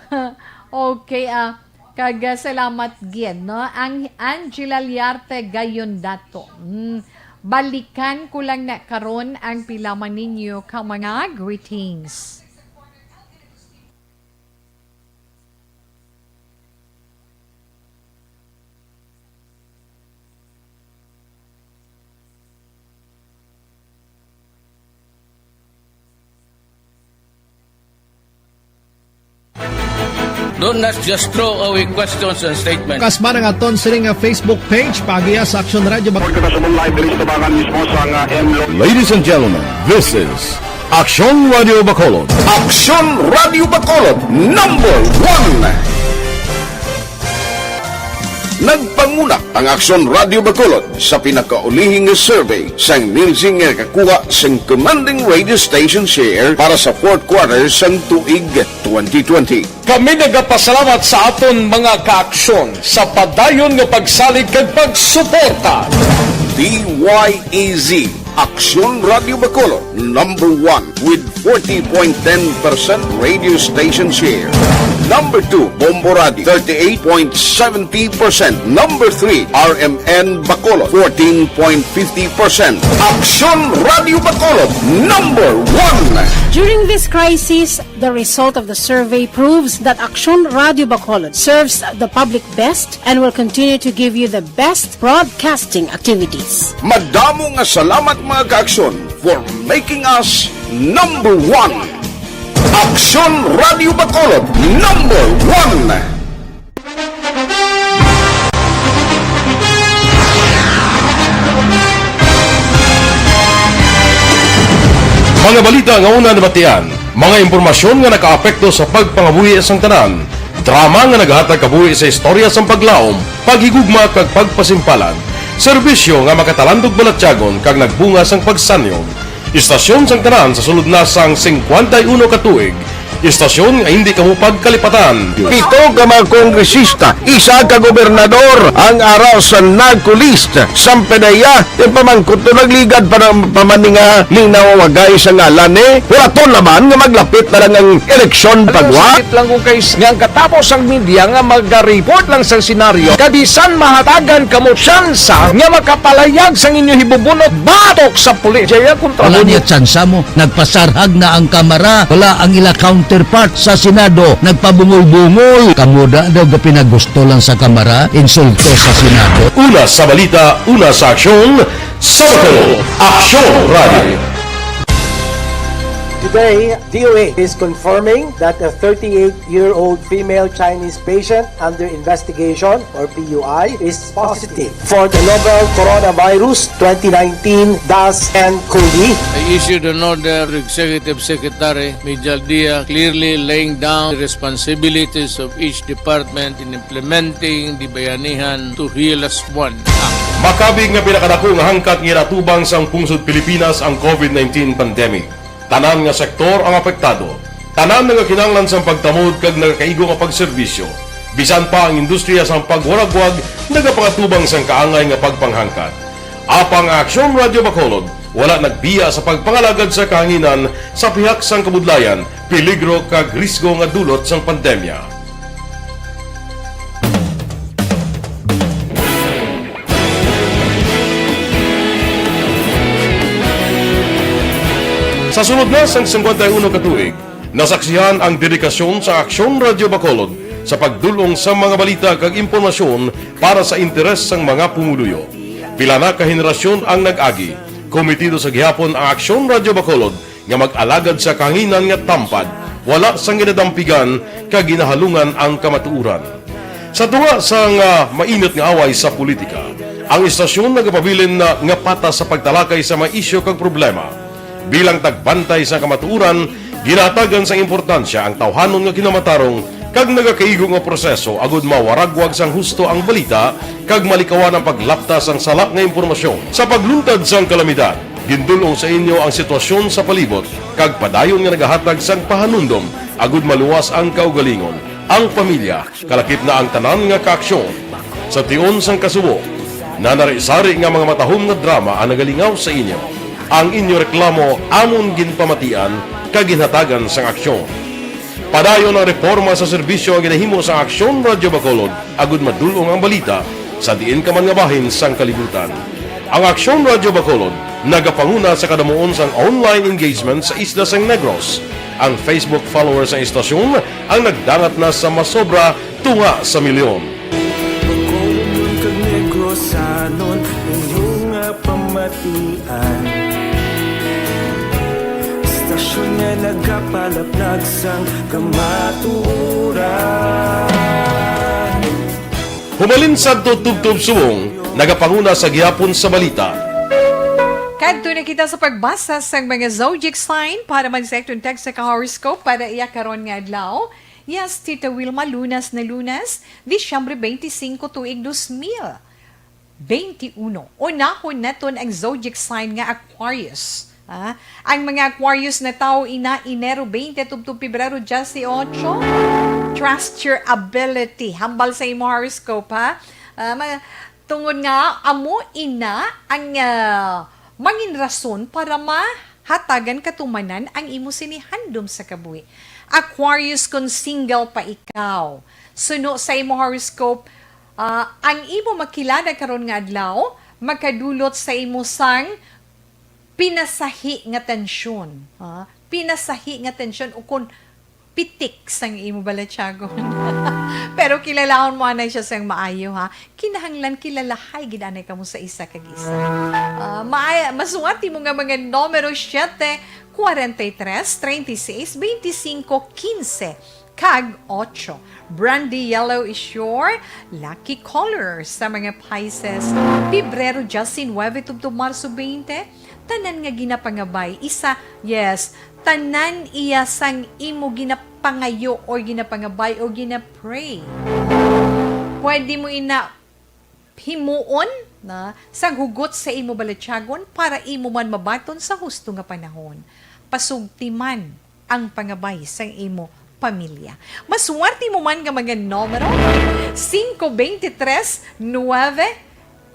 Okay, ah, kag, ah, salamat gid, no? Ang Angela Liarte Gayon Dato. Mm. Balikan ko lang na karon ang pila man ninyo ka mga greetings. Do not just throw away questions and statements. Kasma nga aton sini nga Facebook page, pagiya sa Action Radio Bacolod. Report kita sa live diri sa tabangan mismo sa nga M Lo- Ladies and gentlemen, this is Action Radio Bacolod. Action Radio Bacolod, number one. Nagpanguna ang Aksyon Radio Bacolod sa pinakaulihi nga survey sang Nielsen nga nakakuha sang commanding radio station share para sa fourth quarter sang tuig twenty twenty. Kami nagapasalamat sa aton mga kaaksyon sa padayon nga pagsalig kag pagsuporta. D Y E Z, Aksyon Radio Bacolod, number one with forty point ten percent radio station share. Number two, Bombo Radio, thirty-eight point seventy percent. Number three, R M N Bacolod, fourteen point fifty percent. Aksyon Radio Bacolod, number one. During this crisis, the result of the survey proves that Aksyon Radio Bacolod serves the public best and will continue to give you the best broadcasting activities. Madamo nga salamat, mga kaaksyon, for making us number one. Aksyon Radio Bacolod, number one. Nga balita nga una nabatian, mga impormasyon nga nakaapekto sa pagpangabuhi sang tanan, drama nga naghatag kabuhi sa istorya sang paglaom, paghigugma kag pagpasimpalan, serbisyo nga makatalandog balatyagon kag nagbunga sang pagsanyon. Istasyon sang tanan sa sulod na sang singkwenta y uno ka tuig, istasyon nga hindi kamo pagkalipatan. Pito ka mga kongresista, isa ka gobernador ang ara sa NAGCO list. Sampedeya, yung pamangkot to nagligad pa ng pamaninga linawagay sa ngalan eh. Wala to naman nga maglapit na lang ang eleksyon pagwa. Sakit lang kung kay nga ang katapos ang media nga maga-report lang sa senaryo, kabisan mahatagan kamo tsansa nga makapalayag sang inyo hibubunot batok sa pulis. Jaya kontra Wala mo niya tsansa mo. Nagpasarhag na ang Kamara. Wala ang ila counterpart sa Senado. Nagpabungol-bungol. Kamo da daw gapinagusto lang sa Kamara, insulto sa Senado. Una sa balita, una sa aksyon, sa Bacolod, Aksyon Radio. Today, D O A is confirming that a thirty-eight-year-old female Chinese patient under investigation, or P U I, is positive for the novel Coronavirus twenty nineteen dash N COVID. I issued an order to Executive Secretary Mijal Dia, clearly laying down the responsibilities of each department in implementing the Bayanihan to Heal As One Act. Makabig nga pinakadako nga hangkat nga ginatubang sang pungsod Pilipinas ang COVID nineteen pandemic. Tanan nga sektor ang apektado. Tanan nagakinahanglan sang pagtamod kag nagakaigo nga pagserbisyo. Bisan pa ang industriya sang pagwaragwag nagapangatubang sang kaangay nga pagpanghangkat. Apang ang Aksyon Radio Bacolod wala nagbiya sa pagpangalagad sa kahanginan sa pihak sang kabudlayan, peligro kag risgo nga dulot sang pandemya. Sa sulod na sang singkwenta y uno ka tuig, nasaksihan ang dedikasyon sa Aksyon Radio Bacolod sa pagdul-ong sa mga balita kag impormasyon para sa interes sang mga pumuluyo. Pila na ka henerasyon ang nag-agi. Komitido sa gihapon ang Aksyon Radio Bacolod nga mag-alagad sa kahanginan nga tampad, wala sang ginadampigan kag ginahalungan ang kamatuoran. Sa tunga sang, ah, mainit nga away sa politika, ang istasyon nagapabilin na nga patas sa pagtalakay sa mga isyu kag problema. Bilang tagbantay sa kamatuoran, ginahatagan sang importansya ang tawhanon nga kinamatarong kag nagakaigo nga proseso agud mawaragwag sang husto ang balita kag malikawan ang paglapta sang sala nga impormasyon. Sa pagluntad sang kalamidad, gindul-ong sa inyo ang sitwasyon sa palibot kag padayon nga nagahatag sang pahanumdom agud maluwas ang kaugalingon, ang pamilya, kalakip na ang tanan nga kaaksyon. Sa tion sang kasubo, nanari-sari nga mga matahom nga drama ang nagalingaw sa inyo. Ang inyo reklamo amon ginpamatian kag ginhatagan sang aksyon. Padayon ang reporma sa serbisyo nga ginahimo sang Aksyon Radio Bacolod agud madul-ong ang balita sa diin ka man nga bahin sang kalibutan. Ang Aksyon Radio Bacolod nagapanguna sa kadamuon sang online engagement sa isla sang Negros. Ang Facebook followers sang istasyon ang nagdangat na sa masobra tunga sa milyon. Bacolod kag Negrosanon, inyo nga pamatian. Istasyon nga nagapalaplag sang kamatuoran. Humalin sadto tubtob subong, nagapanguna sa gihapon sa balita. Kadto na kita sa pagbasa sang mga zodiac sign para man sa atong tagsa ka horoscope para iya karon nga adlaw. Yes, Tita Wilma, Lunas na Lunas, Disyembre twenty-five, tuig dos mil twenty-one. Unahon naton ang zodiac sign nga Aquarius. Ah, ang mga Aquarius na tawo ina Enero twenty tubtob Pebrero diyesotso, trust your ability. Hambal sa imo horoscope, ha? Ah, ma-, tungod nga amo ina ang, ah, mangin rason para mahatagan katumanan ang imo sinihandom sa kabuhi. Aquarius, kon single pa ikaw, suno sa imo horoscope, ah, ang imo makilala karon nga adlaw makadulot sa imo sang pinasahi nga tensyon, ha? Pinasahi nga tensyon o kon pitik sang imo balatyagon. Pero kilalahon mo anay siya sang maayo, ha? Kinahanglan kilalahay gid anay kamo sa isa kag isa. Ah, maay-, masuwat mo nga mga numero siete, kwarenta y tres, treinta y seis, veinticinco, quince, kag ocho. Brandy yellow is your lucky color sa mga Pisces. Pebrero diyesinuebe tubtob Marso twenty, Tanan nga ginapangabay, isa, yes, tanan iya sang imo ginapangayo or ginapangabay o ginapray. Pwede mo ina himuon na sang hugot sa imo balatyagon para imo man mabaton sa husto nga panahon. Pasugti man ang pangabay sang imo pamilya. Maswerte mo man nga mga numero, singko, bente tres, nuebe,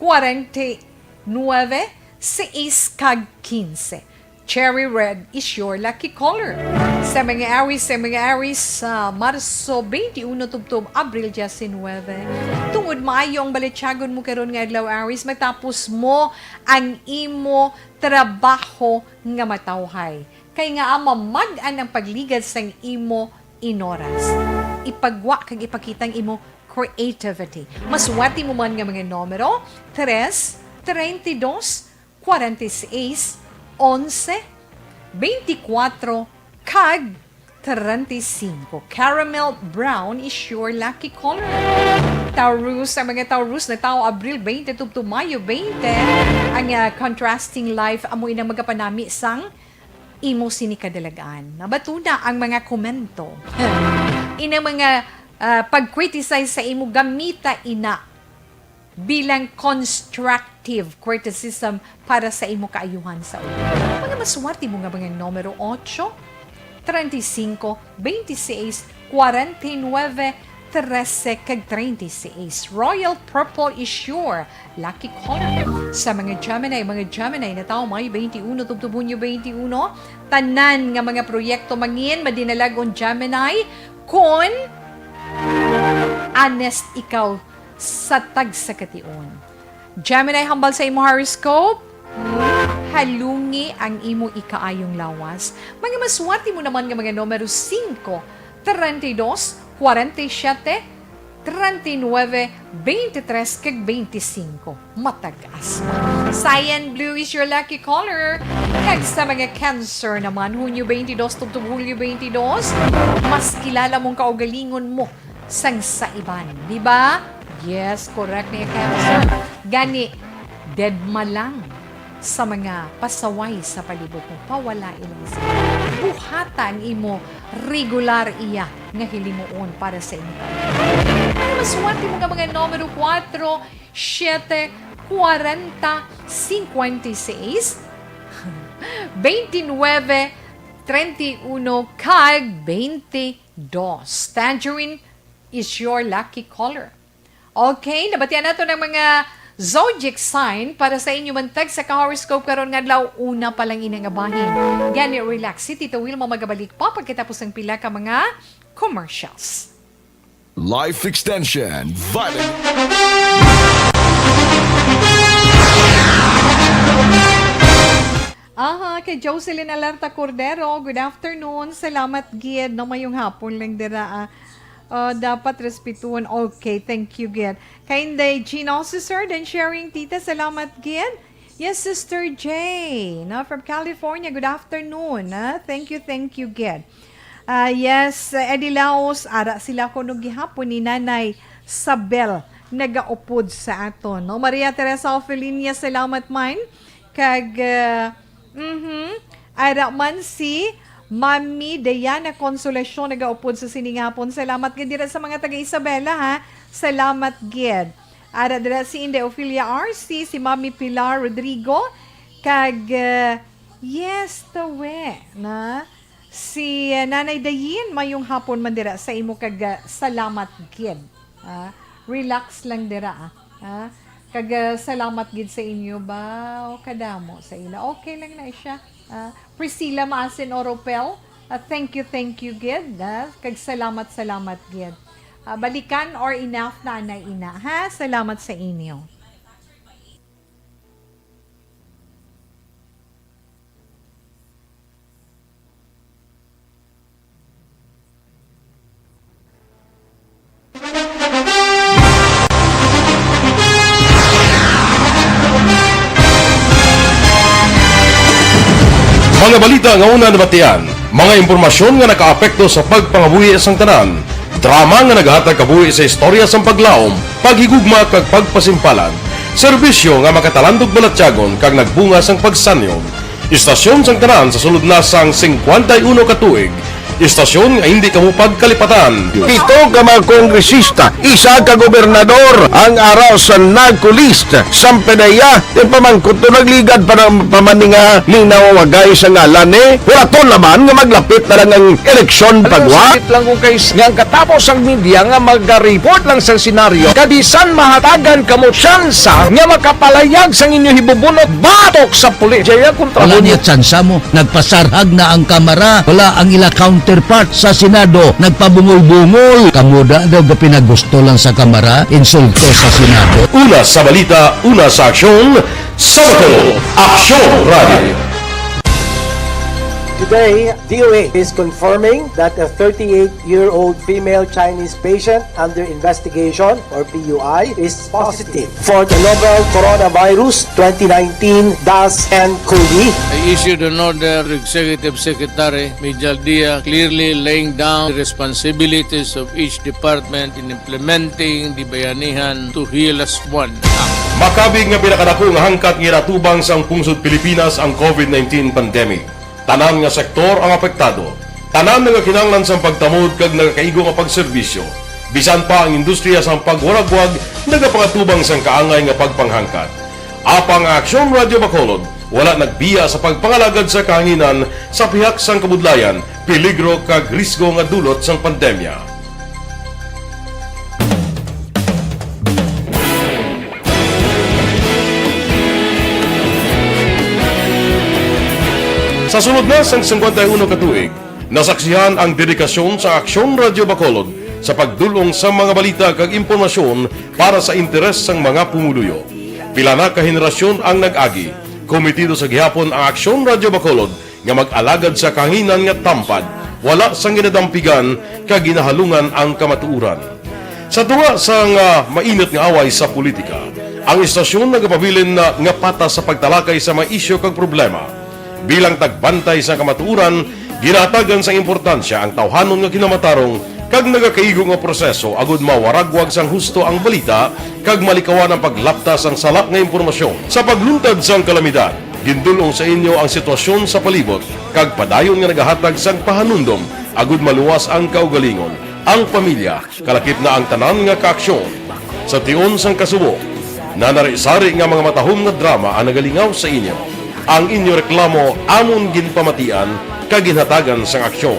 kwarenta y nuebe, sais, kag kinse. Cherry red is your lucky color. Sa mga Aries, sa mga Aries, sa Marso twenty-one tubtob Abril diecinuebe, tungod maayo ang balatyagon mo karon nga adlaw, Aries, matapos mo ang imo trabaho nga matawhay. Kay nga, ah, mamag-an ang pagligad sang imo inoras. Ipagwa kag ipakita ang imo creativity. Maswerte mo man nga mga numero, tres, treinta y dos, kwarenta y seis, onse, bente kwatro, kag treinta y cinco. Caramel brown is your lucky color. Taurus, ang mga Taurus natawo Abril twenty tubtob Mayo twenty. Ang, ah, contrasting life amo inang magapanami sang imo sini kadalagan. Nabatuna ang mga komento. Inang mga, ah, pag-criticize sa imo, gamita ina bilang constructive criticism para sa imo kaayuhan sa ulo. Mga maswerte mo nga mga numero, ocho, treinta y cinco, veintiséis, cuarenta y nueve, trece, kag treinta y seis. Royal Purple is your lucky color. Sa mga Gemini, mga Gemini natawo May twenty-one tubtob Hunyo twenty-one, tanan nga mga proyekto mangin madinalagon, Gemini, kon honest ikaw sa tagsa ka tion. Gemini, hambal sa imo horoscope, halungi ang imo ikaayong lawas. Mga maswerte mo naman nga mga numero, singko, treinta y dos, cuarenta y siete, treinta y nueve, veintitrés, kag veinticinco. Matag-as pa. Cyan blue is your lucky color. Kag sa mga Cancer naman, Hunyo twenty-dos tubtob Hulyo twenty-dos, mas kilala mong kaugalingon mo sang sa iban, di ba? Yes, correct ni Cancer. Gani, dead ma lang sa mga pasaway sa palibot mo. Pawala ilang sila. Buhata ang imo regular iya nga hilimuon para sa imo. Ang maswerte mo nga mga numero, kuwatro, siyete, kwarenta, singkwenta y seis, bente nuebe, treinta y uno, kag bente dos. Tangerine is your lucky color. Okay, nabatian nato ng mga zodiac sign para sa inyo man tagsa ka horoscope karon nga adlaw. Una pa lang ini nga bahin. Gani, relax. Si Tita Wilma magabalik pa pagkatapos ng pila ka mga commercials. Life Extension Vitamin. Aha, kay Jocelyn Alerta Cordero, good afternoon. Salamat gid, no, mayong hapon lang dira, ah. Ah, dapat respetuon. Okay, thank you gid. Kay Inday Gina, also, sir, then sharing, tita, salamat gid. Yes, Sister J, no, from California, good afternoon, ah. Thank you, thank you gid. Ah, yes, uh, Eddie Laos, ara sila kuno gihapon ni Nanay Sabel nagaupod sa aton, no? Maria Teresa Ofelinia, salamat man. Kag, uh, mhm, ara man si Mami Diana Consolacion nagaupod sa sining hapon. Salamat gid dira sa mga taga Isabela, ha. Salamat gid. Ara dira si Inday Ophelia R C, si Mami Pilar Rodrigo, kag, uh, yes, tawe, na. Si, ah, Nanay Dayin, mayong hapon man dira sa imo kag, ah, salamat gid. Ah, relax lang dira, ah. Ah, kag, ah, salamat gid sa inyo ba? O, kadamo sa ila. Okay lang na siya. Ah, Priscilla Maasin Oropel, ah, thank you, thank you gid, ah, kag salamat, salamat gid. Ah, balikan or enough na na ina, ha? Salamat sa inyo. Mga balita nga una nabatian, mga impormasyon nga nakaapekto sa pagpangabuhi sang tanan, drama nga naghatag kabuhi sa istorya sang paglaom, paghigugma kag pagpasimpalan, serbisyo nga makatalandog balatyagon kag nagbunga sang pagsanyon. Istasyon sang tanan sa sulod na sang singkwenta y uno ka tuig. Istasyon nga hindi kamo pagkalipatan. Pito ka mga kongresista, isa ka gobernador ang ara sa NAGCO list. Sampe na iya, di pa man kuto nagligad pa ng pamaninga ni nawagay sa ngalan ni. Wala to naman nga maglapit na lang ang eleksyon pagwa. Sakit lang kung kay nga ang katapos ang media nga magareport lang sa senaryo, kabisan mahatagan kamo tsansa nga makapalayag sang inyo hibubunot batok sa pulis. Jaya kontra Wala mo niya niya. Tsansa mo. Nagpasarhag na ang Kamara. Wala ang ila counterpart sa Senado. Nagpabungol-bungol. Kamo da daw gapinagusto lang sa Kamara, insulto sa Senado. Una sa balita, una sa aksyon, sa Bacolod, Aksyon Radio. Today, D O A is confirming that a thirty-eight-year-old female Chinese patient under investigation, or P U I, is positive for the novel coronavirus twenty nineteen dash N coli. I issued an order to Executive Secretary Mijal Dia, clearly laying down the responsibilities of each department in implementing the Bayanihan to Heal Us One Act. Makabig nga pinakadako nga hangkat nga ginatubang sang pungsod Pilipinas ang COVID nineteen pandemic. Tanan nga sektor ang apektado. Tanan nga kinahanglan sang pagtamod kag nagakaigo nga pagserbisyo. Bisan pa ang industriya sang pagwaragwag nagapangatubang sang kaangay nga pagpanghangkat. Apang ang Aksyon Radio Bacolod wala nagbiya sa pagpangalagad sa kahanginan sa pihak sang kabudlayan, peligro kag risgo nga dulot sang pandemya. Sa sulod na sang singkwenta y uno ka tuig, nasaksihan ang dedikasyon sa Aksyon Radio Bacolod sa pagdul-ong sa mga balita kag impormasyon para sa interes sang mga pumuluyo. Pila na ka henerasyon ang nag-agi. Kometido sa gihapon ang Aksyon Radio Bacolod nga mag-alagad sa kahanginan nga tampad, wala sang ginadampigan kag ginahalungan ang kamatuoran. Sa tunga sang, ah, mainit nga away sa politika, ang istasyon nagapabilin na nga patas sa pagtalakay sa mga isyu kag problema. Bilang tagbantay sa kamatuoran, ginahatagan sang importansya ang tawhanon nga kinamatarong kag nagakaigo nga proseso agud mawaragwag sang husto ang balita kag malikawan ang paglapta sang sala nga impormasyon. Sa pagluntad sang kalamidad, gindul-ong sa inyo ang sitwasyon sa palibot kag padayon nga nagahatag sang pahanumdom agud maluwas ang kaugalingon, ang pamilya, kalakip na ang tanan nga kaaksyon. Sa tion sang kasubo, nanari-sari nga mga matahom nga drama ang nagalingaw sa inyo. Ang inyo reklamo amon ginpamatian kag ginhatagan sang aksyon.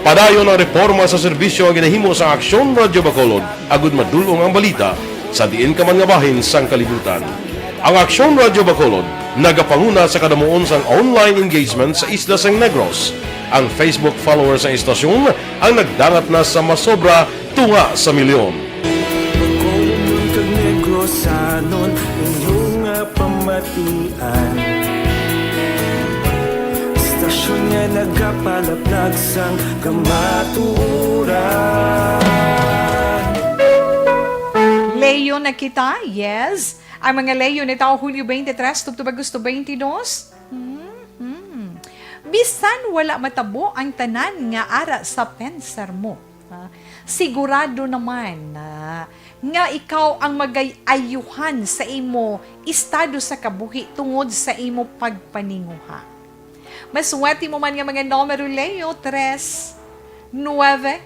Padayon ang reporma sa serbisyo nga ginahimo sang Aksyon Radio Bacolod agud madul-ong ang balita sa diin ka man nga bahin sang kalibutan. Ang Aksyon Radio Bacolod nagapanguna sa kadamuon sang online engagement sa isla sang Negros. Ang Facebook followers sang istasyon ang nagdangat na sa masobra tunga sa milyon. Bacolod kag Negrosanon, inyo nga pamatian. Istasyon nga nagapalaplag sang kamatuoran. Leyo na kita, yes. Ang mga leyo ni tawo Hulyo twenty-three tubtob Agosto twenty-two. Hmm, hmm. Bisan wala matabo ang tanan nga ara sa pensar mo, ah, sigurado naman, ah, nga ikaw ang magay-ayuhan sa imo estado sa kabuhi tungod sa imo pagpaninguha. Maswerte mo man nga mga numero, Leo, tres, nueve,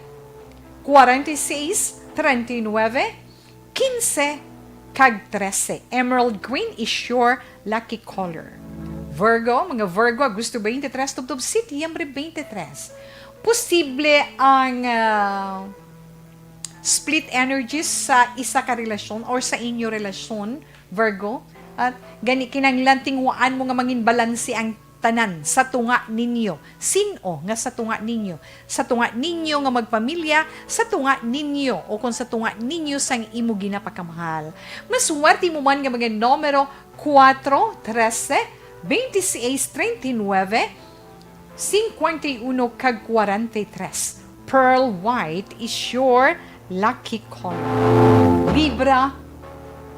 cuarenta y seis, treinta y nueve, quince, kag trese. Emerald green is your lucky color. Virgo, mga Virgo, Agosto twenty-three tubtob Setyembre twenty-three. Posible ang, ah, split energies sa isa ka relasyon or sa inyo relasyon, Virgo. At gani, kinahanglan tinguhaan mo nga mangin balanse ang tanan sa tunga ninyo. Sin-o nga sa tunga ninyo? Sa tunga ninyo nga magpamilya, sa tunga ninyo, o kung sa tunga ninyo sang imo ginapakamahal. Maswerte mo man nga mga numero, cuatro, trese, veintiséis, treinta y nueve, cincuenta y uno, kag cuarenta y tres. Pearl white is your lucky color. Libra,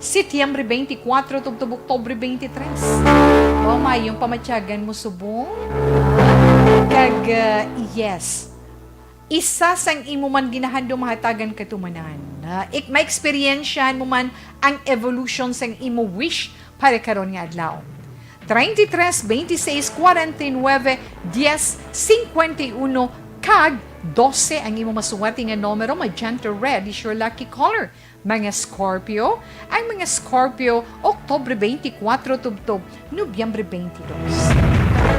Setyembre twenty-four tubtob Oktubre twenty-three. O, maayong pamatyagan mo subong. Kag, uh, yes, isa sang imo man ginahandom mahatagan katumanan. Uh, ik-, maeksperiensyahan mo man ang evolution sang imo wish para karon nga adlaw. treinta y tres, veintiséis, cuarenta y nueve, diez, cincuenta y uno, kag doce ang imo masuwati nga numero. Magenta red is your lucky color. Mga Scorpio, ang mga Scorpio, Oktubre twenty-four tubtob Nobyembre twenty-two.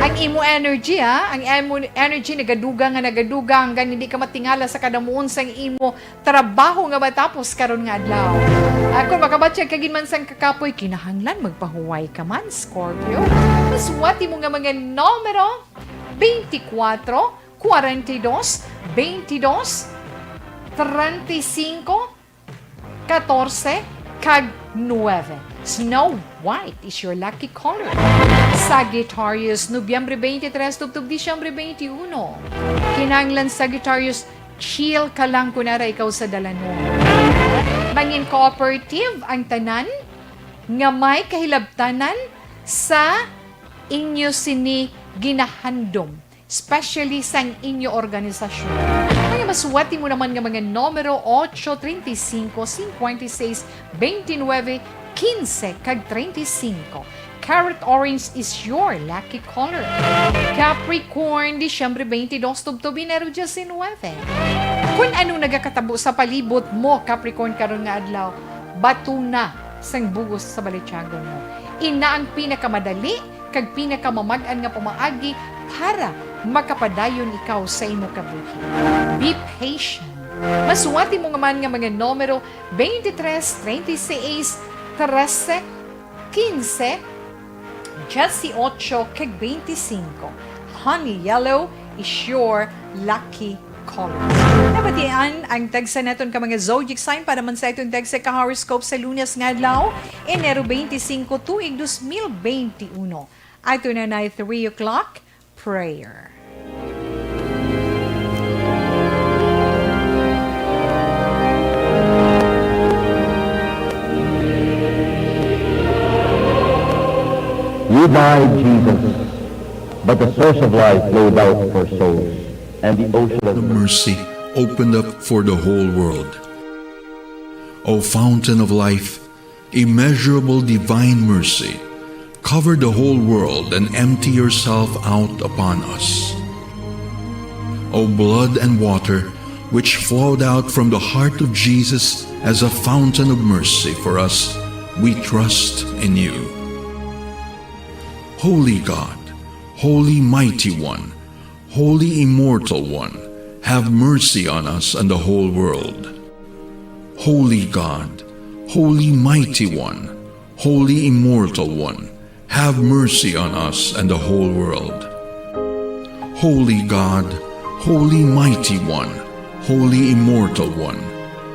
Ang imo energy, ha? Ang imo energy nagadugang nga nagadugang, hanggang hindi ka matingala sa kadamuon sang imo trabaho nga matapos karon nga adlaw. Ah, kung makabatyag ka gid man sang kakapoy, kinahanglan magpahuway ka man, Scorpio. Masuwati mo nga mga numero, twenty-four, forty-two, twenty-two, treinta y cinco, catorce, kag nuebe. Snow white is your lucky color. Sagittarius, Nobyembre twenty-three tubtob Disyembre twenty-one. Kinahanglan, Sagittarius, chill ka lang kun ara ikaw sa dalanon. Mangin cooperative ang tanan nga may kahilabtanan sa inyo sini ginahandom, especially sang inyo organisasyon. Kaya masuwati mo naman nga mga numero, ocho, treinta y cinco, cincuenta y seis, veintinueve, quince, kag treinta y cinco. Carrot orange is your lucky color. Capricorn, Disyembre twenty-two tubtob Enero diecinueve. Kun ano nagakatabo sa palibot mo, Capricorn, karon nga adlaw, batuna sang bug-os sa balatyagon mo. Ina ang pinakamadali kag pinakamamag-an nga pamaagi para makapadayon ikaw sa imo kabuhi. Be patient. Masuwati mo nga man nga mga numero, twenty-three, treinta y seis, trece, quince, dieciocho, kag veinticinco. Honey yellow is your lucky color. Nabatian ang tagsa naton ka mga zodiac sign para man sa aton tagsa ka horoscope sa Lunes nga adlaw, Enero twenty-cinco, tuig dos mil veintiuno. Ato na na three o'clock prayer. You died, Jesus, but the source of life flowed out for souls, and the ocean of The mercy opened up for the whole world. O fountain of life, immeasurable divine mercy, cover the whole world and empty yourself out upon us. O blood and water, which flowed out from the heart of Jesus as a fountain of mercy for us, we trust in you. Holy God, Holy Mighty One, Holy Immortal One, have mercy on us and the whole world. Holy God, Holy Mighty One, Holy Immortal One, have mercy on us and the whole world. Holy God, Holy Mighty One, Holy Immortal One,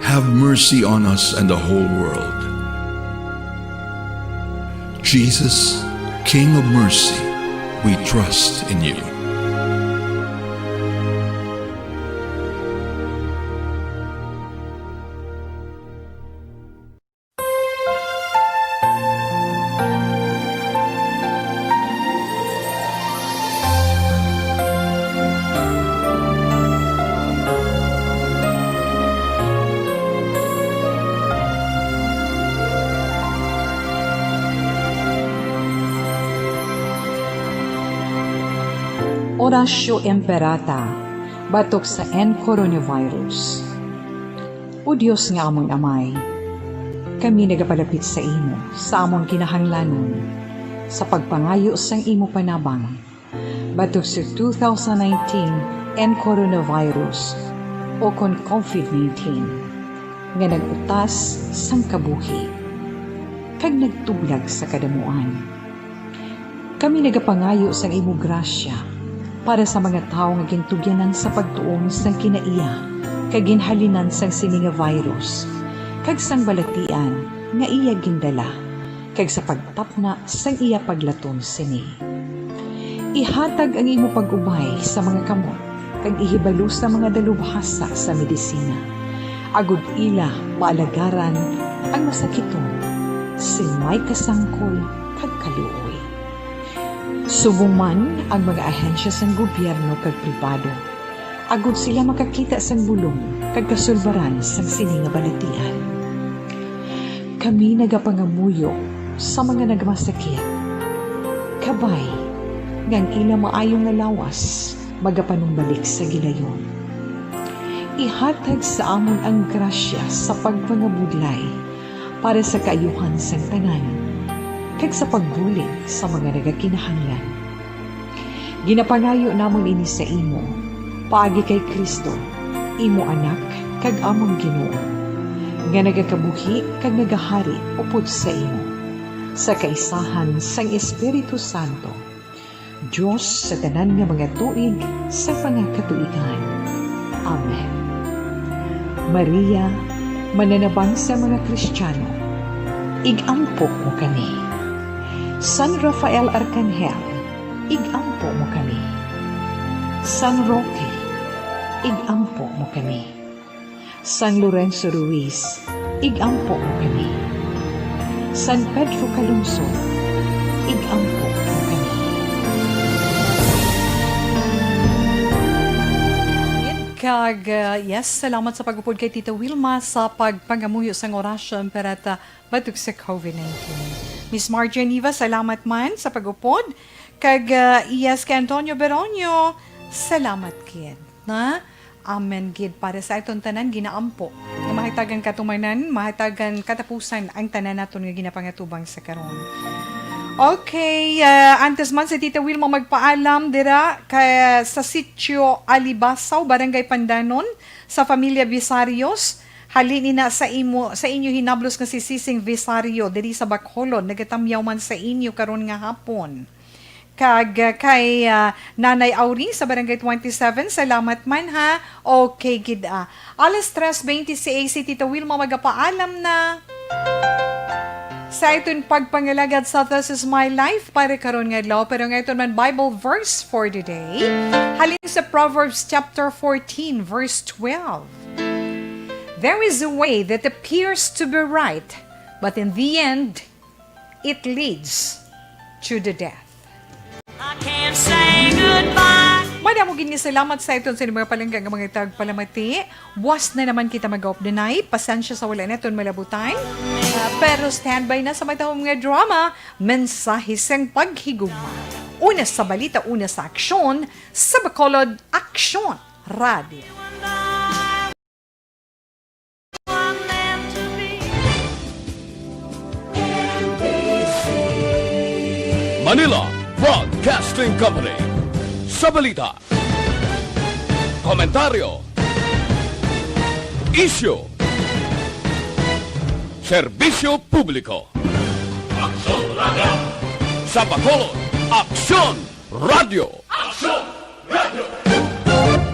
have mercy on us and the whole world. Jesus, King of mercy, we trust in you. Oratio Imperata, batok sa N coronavirus. O Dios nga amon Amay, kami nagapalapit sa imo sa amon kinahanglanon sa pagpangayo sang imo panabang batok sa two thousand nineteen N coronavirus, o kon COVID nineteen, nga nag-utas sang kabuhi kag nagtublag sa kadamuan. Kami nagapangayo sang imo grasya para sa mga tawo nga gintugyanan sa pagtuon sang kinaiya kag ginhalinan sang sini nga virus kag sang balatian nga iya gindala, kag sa pagtapna sang iya paglaton sini. Ihatag ang imo pag-ubay sa mga kamot kag ihibalo sa mga dalubhasa sa medisina, agod ila maalagaran ang masakiton sing may kasangkol kag kaluoy. Subong man ang mga ahensya sang gobyerno kag pribado, agod sila makakita sang bulong kag kasulbaran sang sini nga balatian. Kami nagapangamuyo sa mga nagmasakit, kabay nga ang ila maayo nga lawas magapanumbalik sa gilayon. Ihatag sa amon ang grasya sa pagpangabudlay para sa kaayuhan sang tanan, kag sa pagbulig sa mga nagakinahanglan. Ginapangayo namon ini sa imo, paagi kay Cristo, imo Anak kag amon Ginoo, nga nagakabuhi kag nagahari upod sa imo, sa kaisahan sang Espiritu Santo, Dios sa tanan nga mga tuig sa mga katuigan. Amen. Maria, mananabang sa mga Kristiyano, ig-ampo mo kami. San Rafael Arcangel, ig-ampo mo kami. San Roque, ig-ampo mo kami. San Lorenzo Ruiz, ig-ampo mo kami. San Pedro Calungsod, ig-ampo mo kami. Kag, uh, yes, salamat sa pag-upod kay Tita Wilma sa pagpangamuyo sang Orasyo Imperata batok sa covid nineteen. Miss Margie Aniva, salamat man sa pag-upod. Kag, uh, yes, kay Antonio Beronio, salamat gid, na? Amen gid, para sa aton tanan ginaampo, nga mahatagan katumanan, mahatagan katapusan ang tanan naton nga ginapangatubang sa karon. Okay, ah, antes man si Tita Wilma magpaalam dira kay, sa Sitio Alibasaw, Barangay Pandanon, sa Familia Bisarios, halin ina sa imo, sa inyo hinablos nga si Sising Visario diri sa Bacolod, nagatamyaw man sa inyo karon nga hapon. Kag, ah, kay, ah, Nanay Auri sa Barangay twenty-seven, salamat man, ha. Okay gid, ah. Alas tres twenty C A C, Tita Wilma magapaalam na. Sa iton pagpangalagad sa This Is My Life para karon nga adlaw, pero nga iton man Bible verse for the day, halin sa Proverbs chapter fourteen, verse twelve. "There is a way that appears to be right, but in the end, it leads to the death." I can't say goodbye. Madamo gid nga salamat sa iton sa inyong mga palangga nga mga tagpalamati. Was na naman kita mag-off the night. Pasensya sa wala naton malabutan. Ah, pero standby na sa matahom nga drama, Mensahe sang Paghigugma. Una sa balita, una sa aksyon, sa Bacolod Aksyon Radio. Manila Broadcasting Company. Sa balita, komentaryo, isyu, serbisyo publiko. Aksyon Radio. Sa Bacolod, Aksyon Radio. Aksyon Radio.